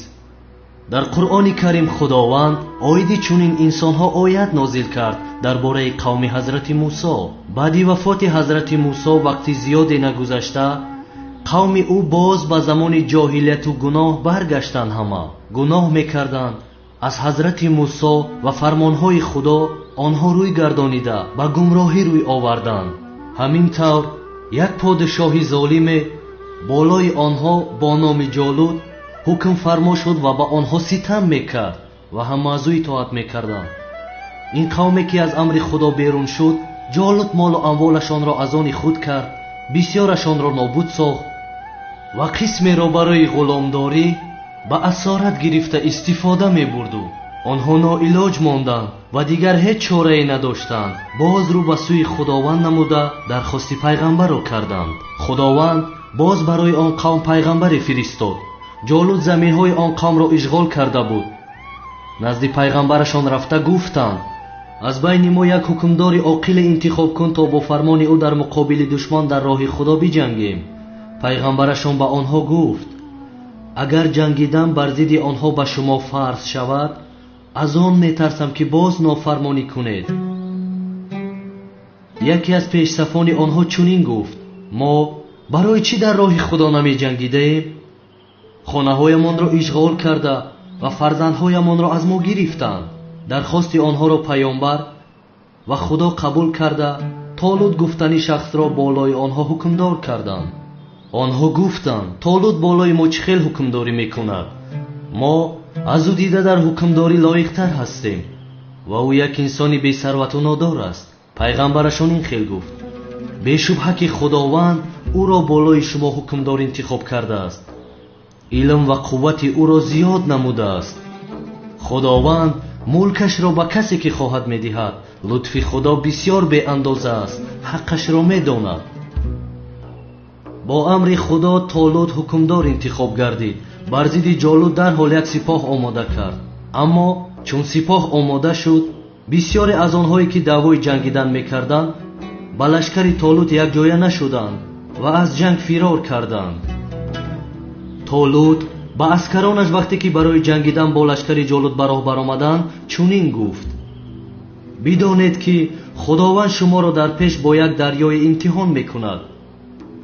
Дар Қуръони Карим Худованд оиди чунин инсонҳо оят нозил кард дар бораи қавми ҳазрати Мусо. Баъди вафоти ҳазрати Мусо вақти зиёде нагузашта, қавми ӯ боз ба замони ҷоҳилияту гуноҳ баргаштанд. Ҳама гуноҳ мекарданд. Аз ҳазрати Мусо ва фармонҳои Худо онҳо рӯй гардонида ба гумроҳӣ рӯй оварданд. Ҳамин тавр як подшоҳи золиме болои онҳо бо номи Ҷолут ҳукмфармо шуд ва ба онҳо ситам мекард ва ҳама аз ӯ итоат мекарданд. Ин қавме ки аз амри Худо берун шуд, Ҷолут молу амволашонро аз они худ кард, бисёрашонро нобуд сохт ва қисмеро барои ғуломдорӣ ба асорат гирифта истифода мебурду. Онҳо ноилоҷ монданд ва дигар ҳеҷ чорае надоштанд. Боз рӯ ба сӯи Худованд намуда дархости пайғамбарро карданд. Худованд боз барои он қавм пайғамбаре фиристод. Ҷолут заминҳои он қавмро ишғол карда буд. Назди пайғамбарашон рафта гуфтанд: аз байни мо як ҳукмдори оқиле интихоб кун, то бо фармони ӯ дар муқобили душман дар роҳи Худо биҷангем. Пайғамбарашон ба онҳо гуфт: агар ҷангидан бар зидди онҳо ба шумо фарз шавад, аз он метарсам ки боз нофармонӣ кунед. Яке аз пешсафони онҳо чунин гуфт: мо барои чӣ дар роҳи Худо намеҷангидаем? Хонаҳоямонро ишғол карда ва фарзандҳоямонро аз мо гирифтанд. Дархости онҳоро паёмбар ва Худо қабул карда, Толут гуфтани шахсро болои онҳо ҳукмдор карданд. Онҳо гуфтанд: Толут болои мо чӣ хел ҳукмдорӣ мекунад? Мо аз ӯ дида дар ҳукмдорӣ лоиқтар ҳастем ва ӯ як инсони бесарвату нодор аст. Пайғамбарашон ин хел гуфт: бешубҳа ки Худованд ӯро болои шумо ҳукмдор интихоб кардааст, илм ва қуввати ӯро зиёд намудааст. Худованд мулкашро ба касе ки хоҳад медиҳад. Лутфи Худо бисёр беандоза аст, ҳаққашро медонад. Бо амри Худо Толут ҳукмдор интихоб гардид. Бар зидди Ҷолут дарҳол як сипоҳ омода кард. Аммо чун сипоҳ омода шуд, бисёре аз онҳое ки даъвои ҷангидан мекарданд ба лашкари Толут якҷоя нашуданд ва аз ҷанг фирор карданд. Толут ба аскаронаш вақте ки барои ҷангидан бо лашкари Ҷолут ба роҳ баромаданд чунин гуфт: бидонед ки Худованд шуморо дар пеш бо як дарёи имтиҳон мекунад.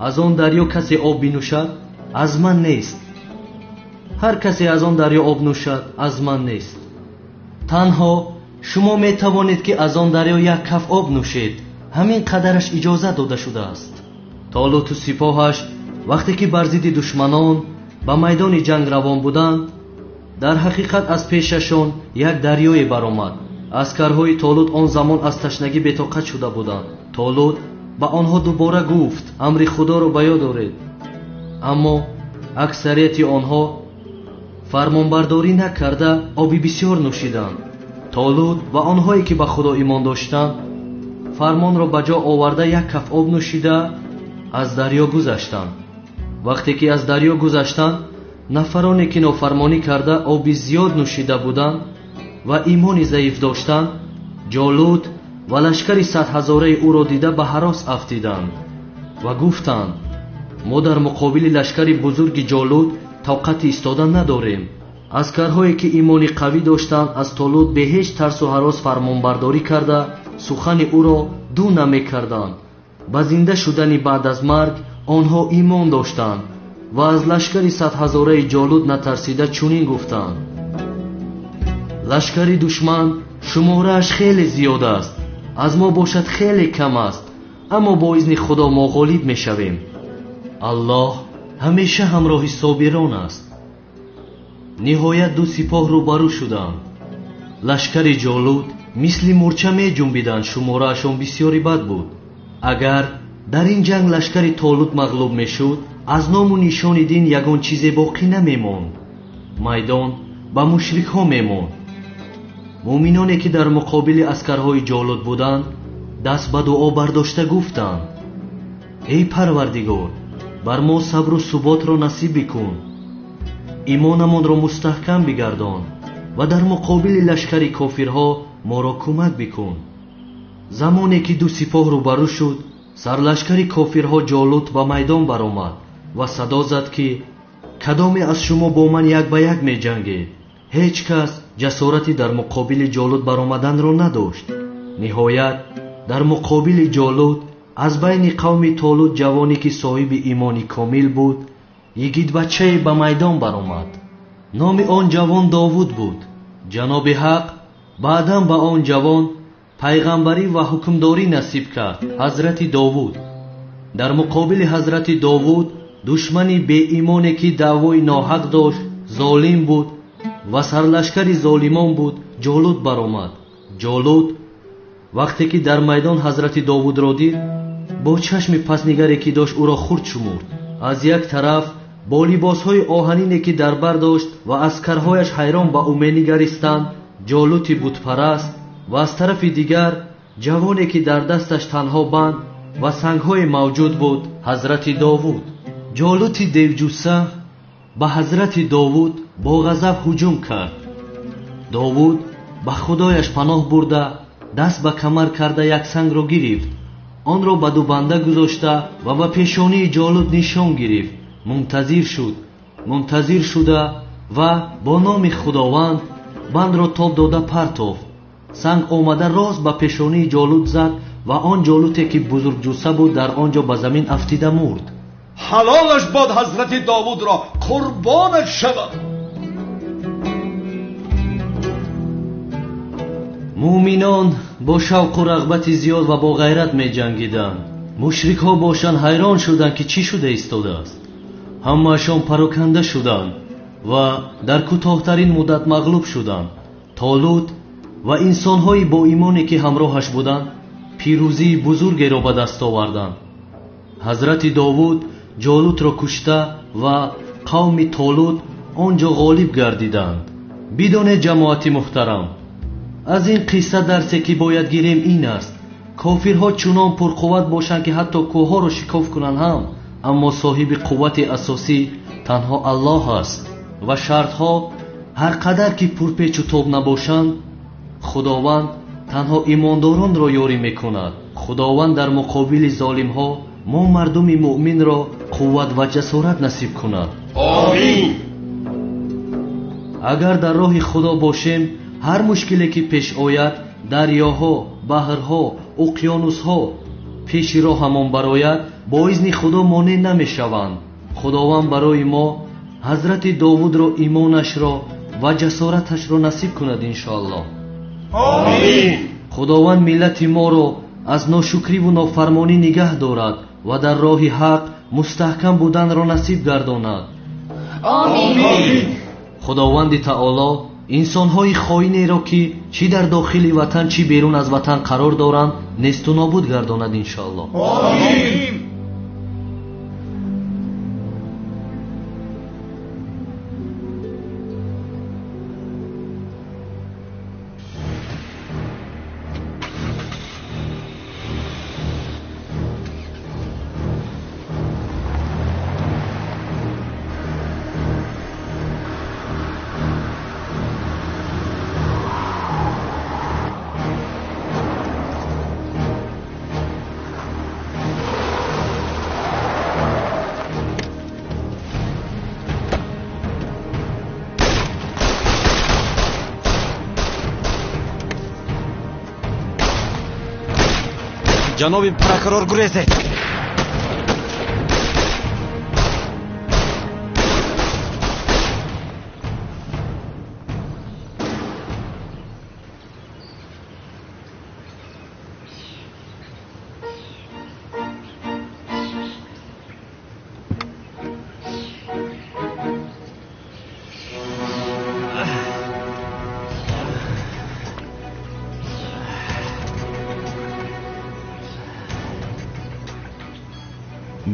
Аз он дарё касе об бинӯшад, аз ман нест. Ҳар касе аз он дарё об нӯшад, аз ман нест. Танҳо шумо метавонед ки аз он дарё як каф об нӯшед. Ҳамин қадараш иҷоза дода шудааст. Толуту сипоҳаш вақте ки бар зидди душманон ба майдони ҷанг равон буданд, дар ҳақиқат аз пешашон як дарёе баромад. Аскарҳои Толут он замон аз ташнагӣ бетоқат шуда буданд. Толут ба онҳо дубора гуфт: амри Худоро ба ёд оред. Аммо аксарияти онҳо фармонбардорӣ накарда оби бисёр нӯшиданд. Толут ва онҳое ки ба Худо имон доштанд фармонро ба ҷо оварда як каф об нӯшида аз дарё гузаштанд. Вақте ки аз дарё гузаштанд, нафароне ки нофармонӣ карда оби зиёд нӯшида буданд ва имони заиф доштанд, Ҷолут ва лашкари садҳазораи ӯро дида ба ҳарос афтиданд ва гуфтанд: мо дар муқобили лашкари бузурги Ҷолут тоқати истода надорем. Аскарҳое ки имони қавӣ доштанд аз Толут бе ҳеҷ тарсу ҳарос фармонбардорӣ карда сухани ӯро ду намекарданд. Ба зинда шудани баъд аз марг онҳо имон доштанд ва аз лашкари садҳазораи Ҷолут натарсида чунин гуфтанд: лашкари душман шуморааш хеле зиёд аст, аз мо бошад хеле кам аст, аммо бо изни Худо мо ғолиб мешавем. Аллоҳ ҳамеша ҳамроҳи собирон аст. Ниҳоят ду сипоҳ рӯбарӯ шуданд. Лашкари Ҷолут мисли мурча меҷунбиданд, шумораашон бисёри бад буд. Агар дар ин ҷанг лашкари Толут мағлуб мешуд, аз ному нишони дин ягон чизе боқӣ намемонд. Майдон ба мушрикҳо мемонд. Муъминоне ки дар муқобили аскарҳои Ҷолут буданд, даст ба дуо бардошта гуфтанд: эй Парвардигор, бар мо сабру суботро насиб бикун, имонамонро мустаҳкам бигардон ва дар муқобили лашкари кофирҳо моро кӯмак бикун. Замоне ки ду сипоҳ рӯбарӯ шуд, сарлашкари кофирҳо Ҷолут ба майдон баромад ва садо зад ки кадоме аз шумо бо ман як ба як меҷангед? Ҳеҷ кас ҷасорати дар муқобили Ҷолут баромаданро надошт. Ниҳоят дар муқобили Ҷолут аз байни қавми Толут ҷавоне ки соҳиби имони комил буд, йигитбачае ба майдон баромад. Номи он ҷавон Довуд буд. Ҷаноби Ҳақ баъдан ба он ҷавон пайғамбарӣ ва ҳукмдорӣ насиб кард. Ҳазрати Довуд. Дар муқобили ҳазрати Довуд душмани беимоне ки даъвои ноҳақ дошт, золим буд ва сарлашкари золимон буд, Ҷолут баромад. Ҷолут вақте ки дар майдон ҳазрати Довудро дид, бо чашми паснигаре ки дошт ӯро хурд шумурд. Аз як тараф бо либосҳои оҳанине ки дар бар дошт ва аскарҳояш ҳайрон ба ӯ менигаристанд, Ҷолути бутпараст, ва аз тарафи дигар ҷавоне ки дар дасташ танҳо банд ва сангҳое мавҷуд буд, ҳазрати Довуд. Ҷолути девҷусса ба ҳазрати Довуд бо ғазаб ҳуҷум кард. Довуд ба худояш паноҳ бурда, даст ба камар карда як сангро гирифт, онро ба ду банда гузошта ва ба пешонии Ҷолут нишон гирифт. Мунтазир шуд, мунтазир шуда ва бо номи Худованд бандро тоб дода партофт. Санг омада рост ба пешонии Ҷолут зад ва он Ҷолуте ки бузургҷусса буд дар он ҷо ба замин афтида мурд. Ҳалолаш бод ҳазрати Довудро, қурбонаш шавад. Муъминон бо шавқу рағбати зиёд ва бо ғайрат меҷангиданд. Мушрикҳо бошанд ҳайрон шуданд ки чӣ шуда истодааст. Ҳамаашон пароканда шуданд ва дар кӯтоҳтарин муддат мағлуб шуданд. Толут ва инсонҳои боимоне ки ҳамроҳаш буданд пирӯзии бузургеро ба даст оварданд. Ҳазрати Довуд Ҷолутро кушта ва қавми Толут он ҷо ғолиб гардиданд. Бидонед ҷамоати муҳтарам, аз ин қисса дарсе ки бояд гирем ин аст: кофирҳо чунон пурқувват бошанд ки ҳатто кӯҳҳоро шикоф кунанд ҳам, аммо соҳиби қуввати асосӣ танҳо Аллоҳ аст ва шартҳо ҳар қадар ки пурпечу тоб набошанд, Худованд танҳо имондоронро ёрӣ мекунад. Худованд дар муқобили золимҳо мо мардуми муъминро қувват ва ҷасорат насиб кунад. Омин. Агар дар роҳи Худо бошем, ҳар мушкиле ки пеш ояд, дарёҳо, баҳрҳо, уқёнусҳо пеши роҳамон барояд, бо изни Худо монеъ намешаванд. Худованд барои мо ҳазрати Довудро имонашро ва ҷасораташро насиб кунад иншоаллоҳ. Омин. Худованд миллати моро аз ношукриву нофармонӣ нигаҳ дорад ва дар роҳи ҳақ мустаҳкам буданро насиб гардонад. Омин. Худованди таоло инсонҳои хоинеро ки чӣ дар дохили ватан чӣ берун аз ватан қарор доранд несту нобуд гардонад иншоаллоҳ. Омин. Ҷаноби прокурор, гурезед!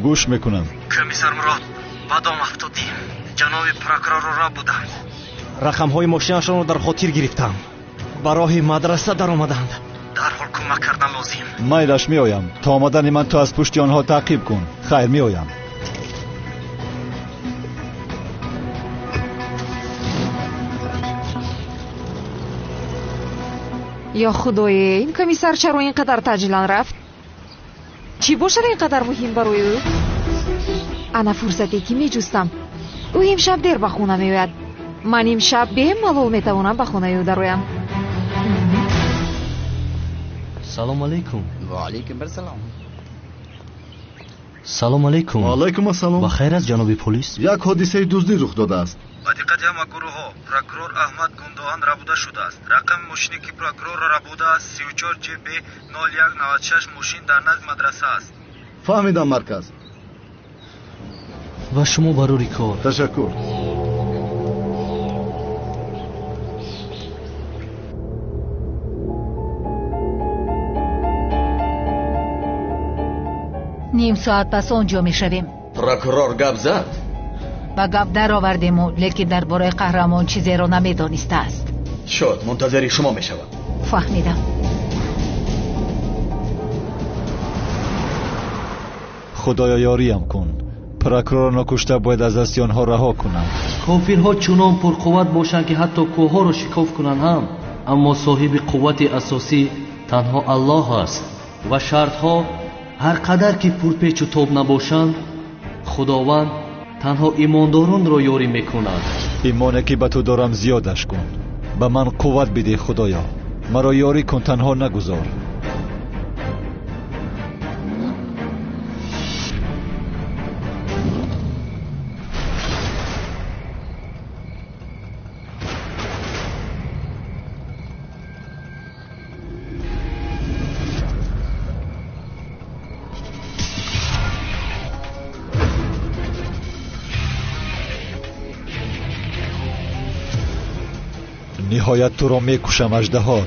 Гӯш мекунам. Комиссар Мурод, ба дом афтодӣ. Ҷаноби прокурорро ра буданд. Рақамҳои мошинашонро дар хотир гирифтам. Ба роҳи мадраса даромаданд. Дарҳол кӯмак кардан лозим. Майлаш, меоям. То омадани ман ту аз пушти онҳо таъқиб кун. Хайр, меоям. Ё худое, ин комиссар чаро ин қадар таъҷилан рафт? Чӣ бошад ин қадар муҳим барои ӯ? Ана фурсате ки меҷустам. Ӯ имшаб дер ба хона меояд. Ман имшаб бемалол метавонам ба хонаи ӯ дароям. Салом алейкум. Ва алейкум ассалом. Салом алейкум. Ва алейкум ассалом. Ба хайр аст, ҷаноби полис? Як ҳодисаи дуздӣ рух додааст. Ба диққати ҳама гурӯҳҳо, прокурор Аҳмад Гундоған рабуда шудааст. Рақами мошине ки прокурорро рабудааст 34 ҷб 0196, мошин дар назди мадраса аст. Фаҳмидам, марказ. Ва шумо барори кор. Ташаккур. Ним соат пас он ҷо мешавем. Прокурор гап зад? Ба гап даровардему, лекин дар бораи қаҳрамон чизеро намедонистааст. Шуд, мунтазири шумо мешавам. Фаҳмидам. Худоё, ёриям кун. Прокурорро нокушта бояд аз дасти онҳо раҳо кунам. Кофирҳо чунон пурқувват бошанд, ки ҳатто кӯҳҳоро шикоф кунанд ҳам, аммо соҳиби қуввати асосӣ танҳо Аллоҳ аст ва шартҳо ҳар қадар ки пурпечу тоб набошанд, Худованд танҳо имондоронро ёрӣ мекунад. Имоне ки ба ту дорам зиёдаш кун. Ба ман қувват бидеҳ, Худоё. Маро ёрӣ кун, танҳо нагузор. Ниҳоят туро мекушам, аждаҳо.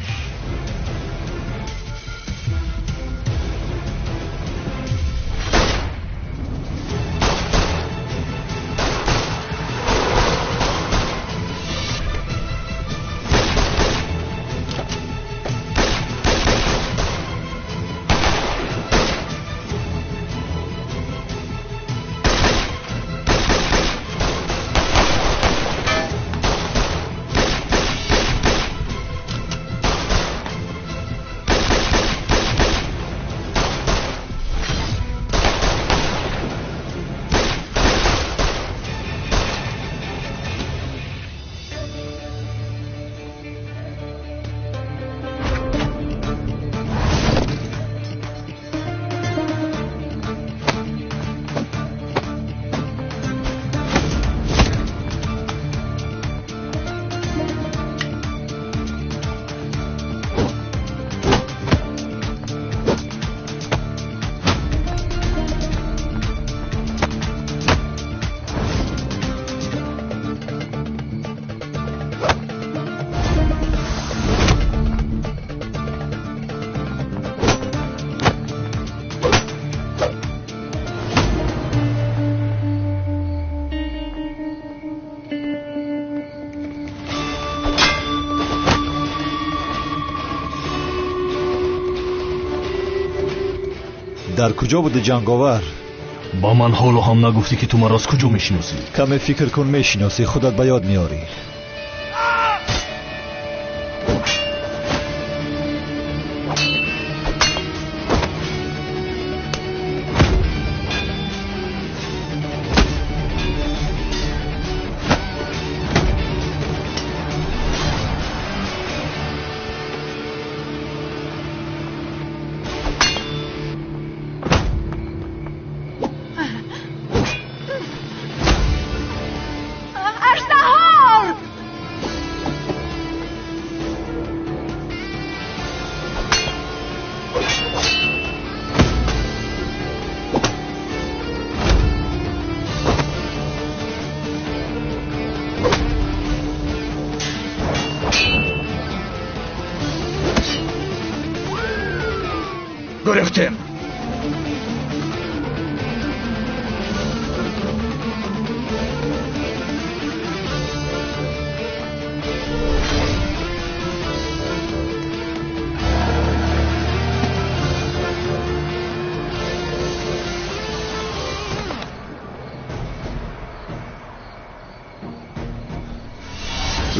Дар куҷо буди, ҷанговар? Ба ман ҳоло ҳам нагуфтӣ, ки ту маро аз куҷо мешиносӣ. Каме фикр кун, мешиносӣ, худат ба ёд меорӣ. Гурехтем.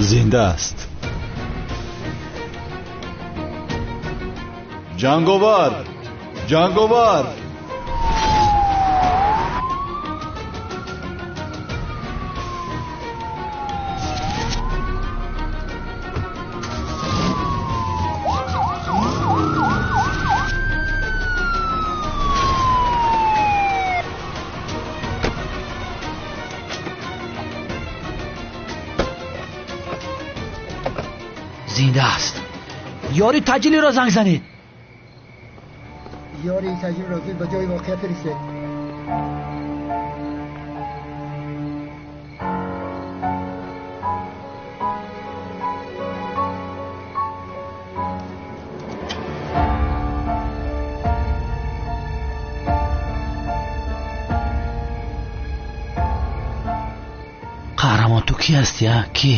Зинда аст. Ҷанговар! Ҷанговар! шудааст. Ёри таъҷилиро занг занед. Ёри таъҷилиро зуд ба ҷои воқеа фиристед. Қаҳрамон, ту кӣ ҳастӣ, а? Кӣ?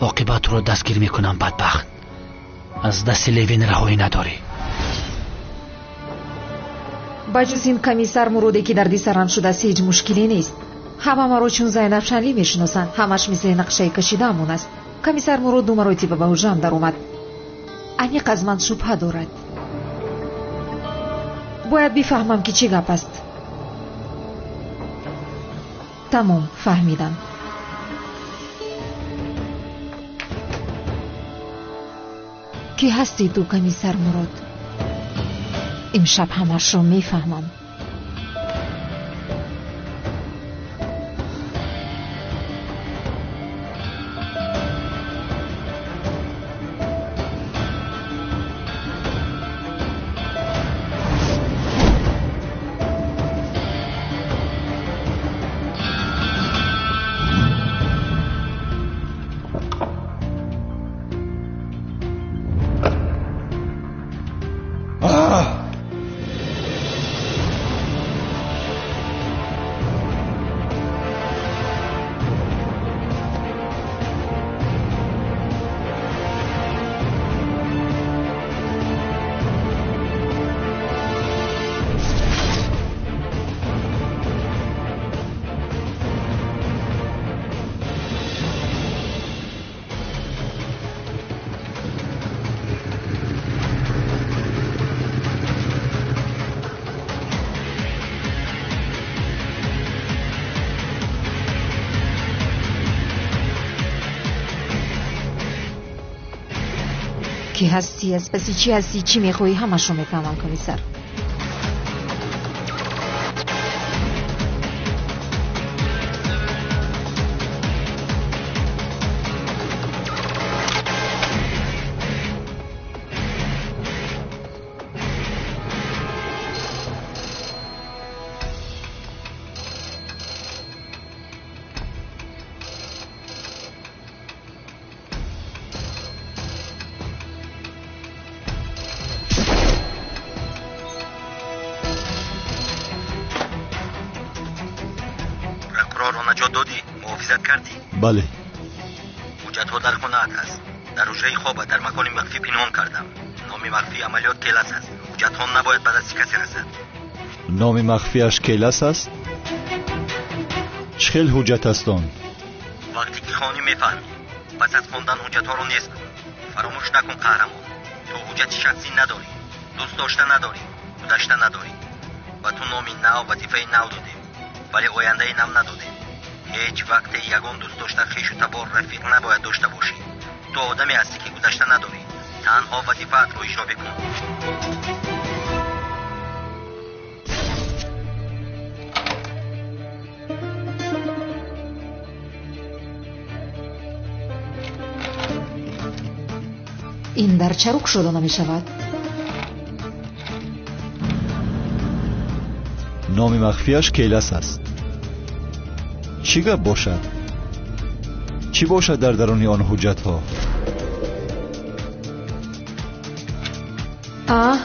Оқибат туро дастгир мекунам, бадбахт. Аз дасти Левин раҳоӣ надорӣ. Ба ҷуз ин комиссар Муроде ки дарди сарам шудааст, ҳеҷ мушкиле нест. Ҳама маро чун Зайнаб Шанлӣ мешиносанд. Ҳамаш мисли нақшаи кашидаамон аст. Комиссар Мурод ду маротиба ба ҳуҷрам даромад. Аниқ аз ман шубҳа дорад. Бояд бифаҳмам ки чӣ гап аст. Тамом, фаҳмидам. Кӣ ҳастӣ ту, комиссар Мурод? Имшаб ҳамашро мефаҳмам. Кӣ ҳастӣ, аз паси чӣ ҳастӣ, чӣ мехоҳӣ, ҳамашро мефаҳмам, комиссар. Бале. Ҳуҷҷатҳо дар хонаат аст. Дар ҳуҷраи хоба дар макони махфӣ пинҳон кардам. Номи махфии амалиёт Келас аст. Ҳуҷҷатҳо набояд ба дасти касе расад. Номи махфиаш Келас аст? Чӣ хел ҳуҷҷат аст он? Вақте ки хонӣ мефаҳмӣ. Пас аз хондан ҳуҷҷатҳоро нест кун. Фаромӯш накун, қаҳрамон. Ту ҳуҷҷати шахсӣ надорӣ, дӯст дошта надорӣ, гузашта надорӣ. Ба ту номи нав, вазифаи нав додем, вале ояндаи нав надодем. Ҳеҷ вақте ягон дӯст дошта, хешу табор, рафиқ набояд дошта бошӣ. Ту одаме ҳастӣ ки гузашта надорӣ. Танҳо вазифаатро иҷро бикун. Ин дар чаро кушода намешавад? Номи махфиаш Келас аст. Чӣ гап бошад? Чӣ бошад дар даруни он ҳуҷҷатҳо? А?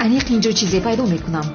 Аниқ инҷо чизе пайдо мекунам.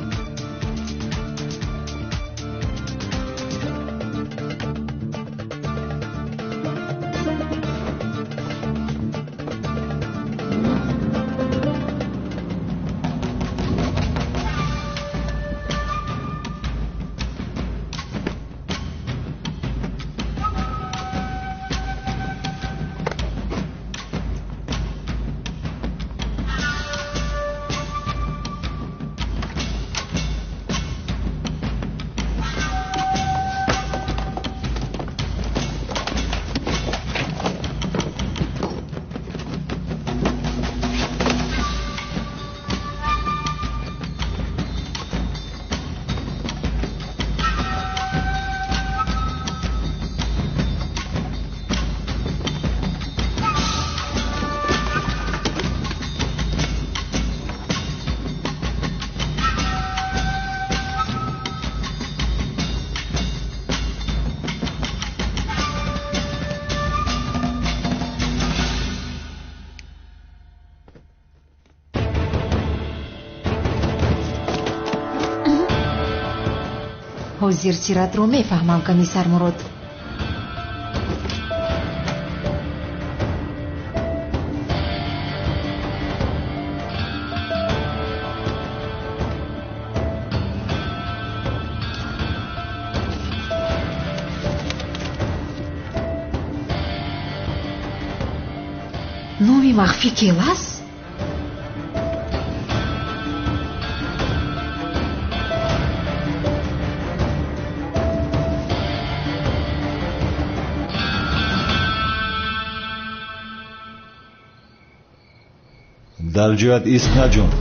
Ҳозир сиратро мефаҳмам, комиссар Мурод. Номи махфӣ келас? Дар ҷоят ист наҷун.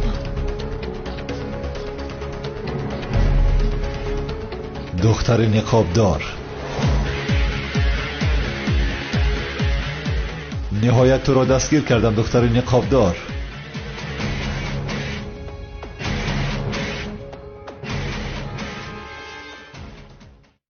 Духтари ниқобдор. Ниҳоят туро дастгир кардам, духтари ниқобдор.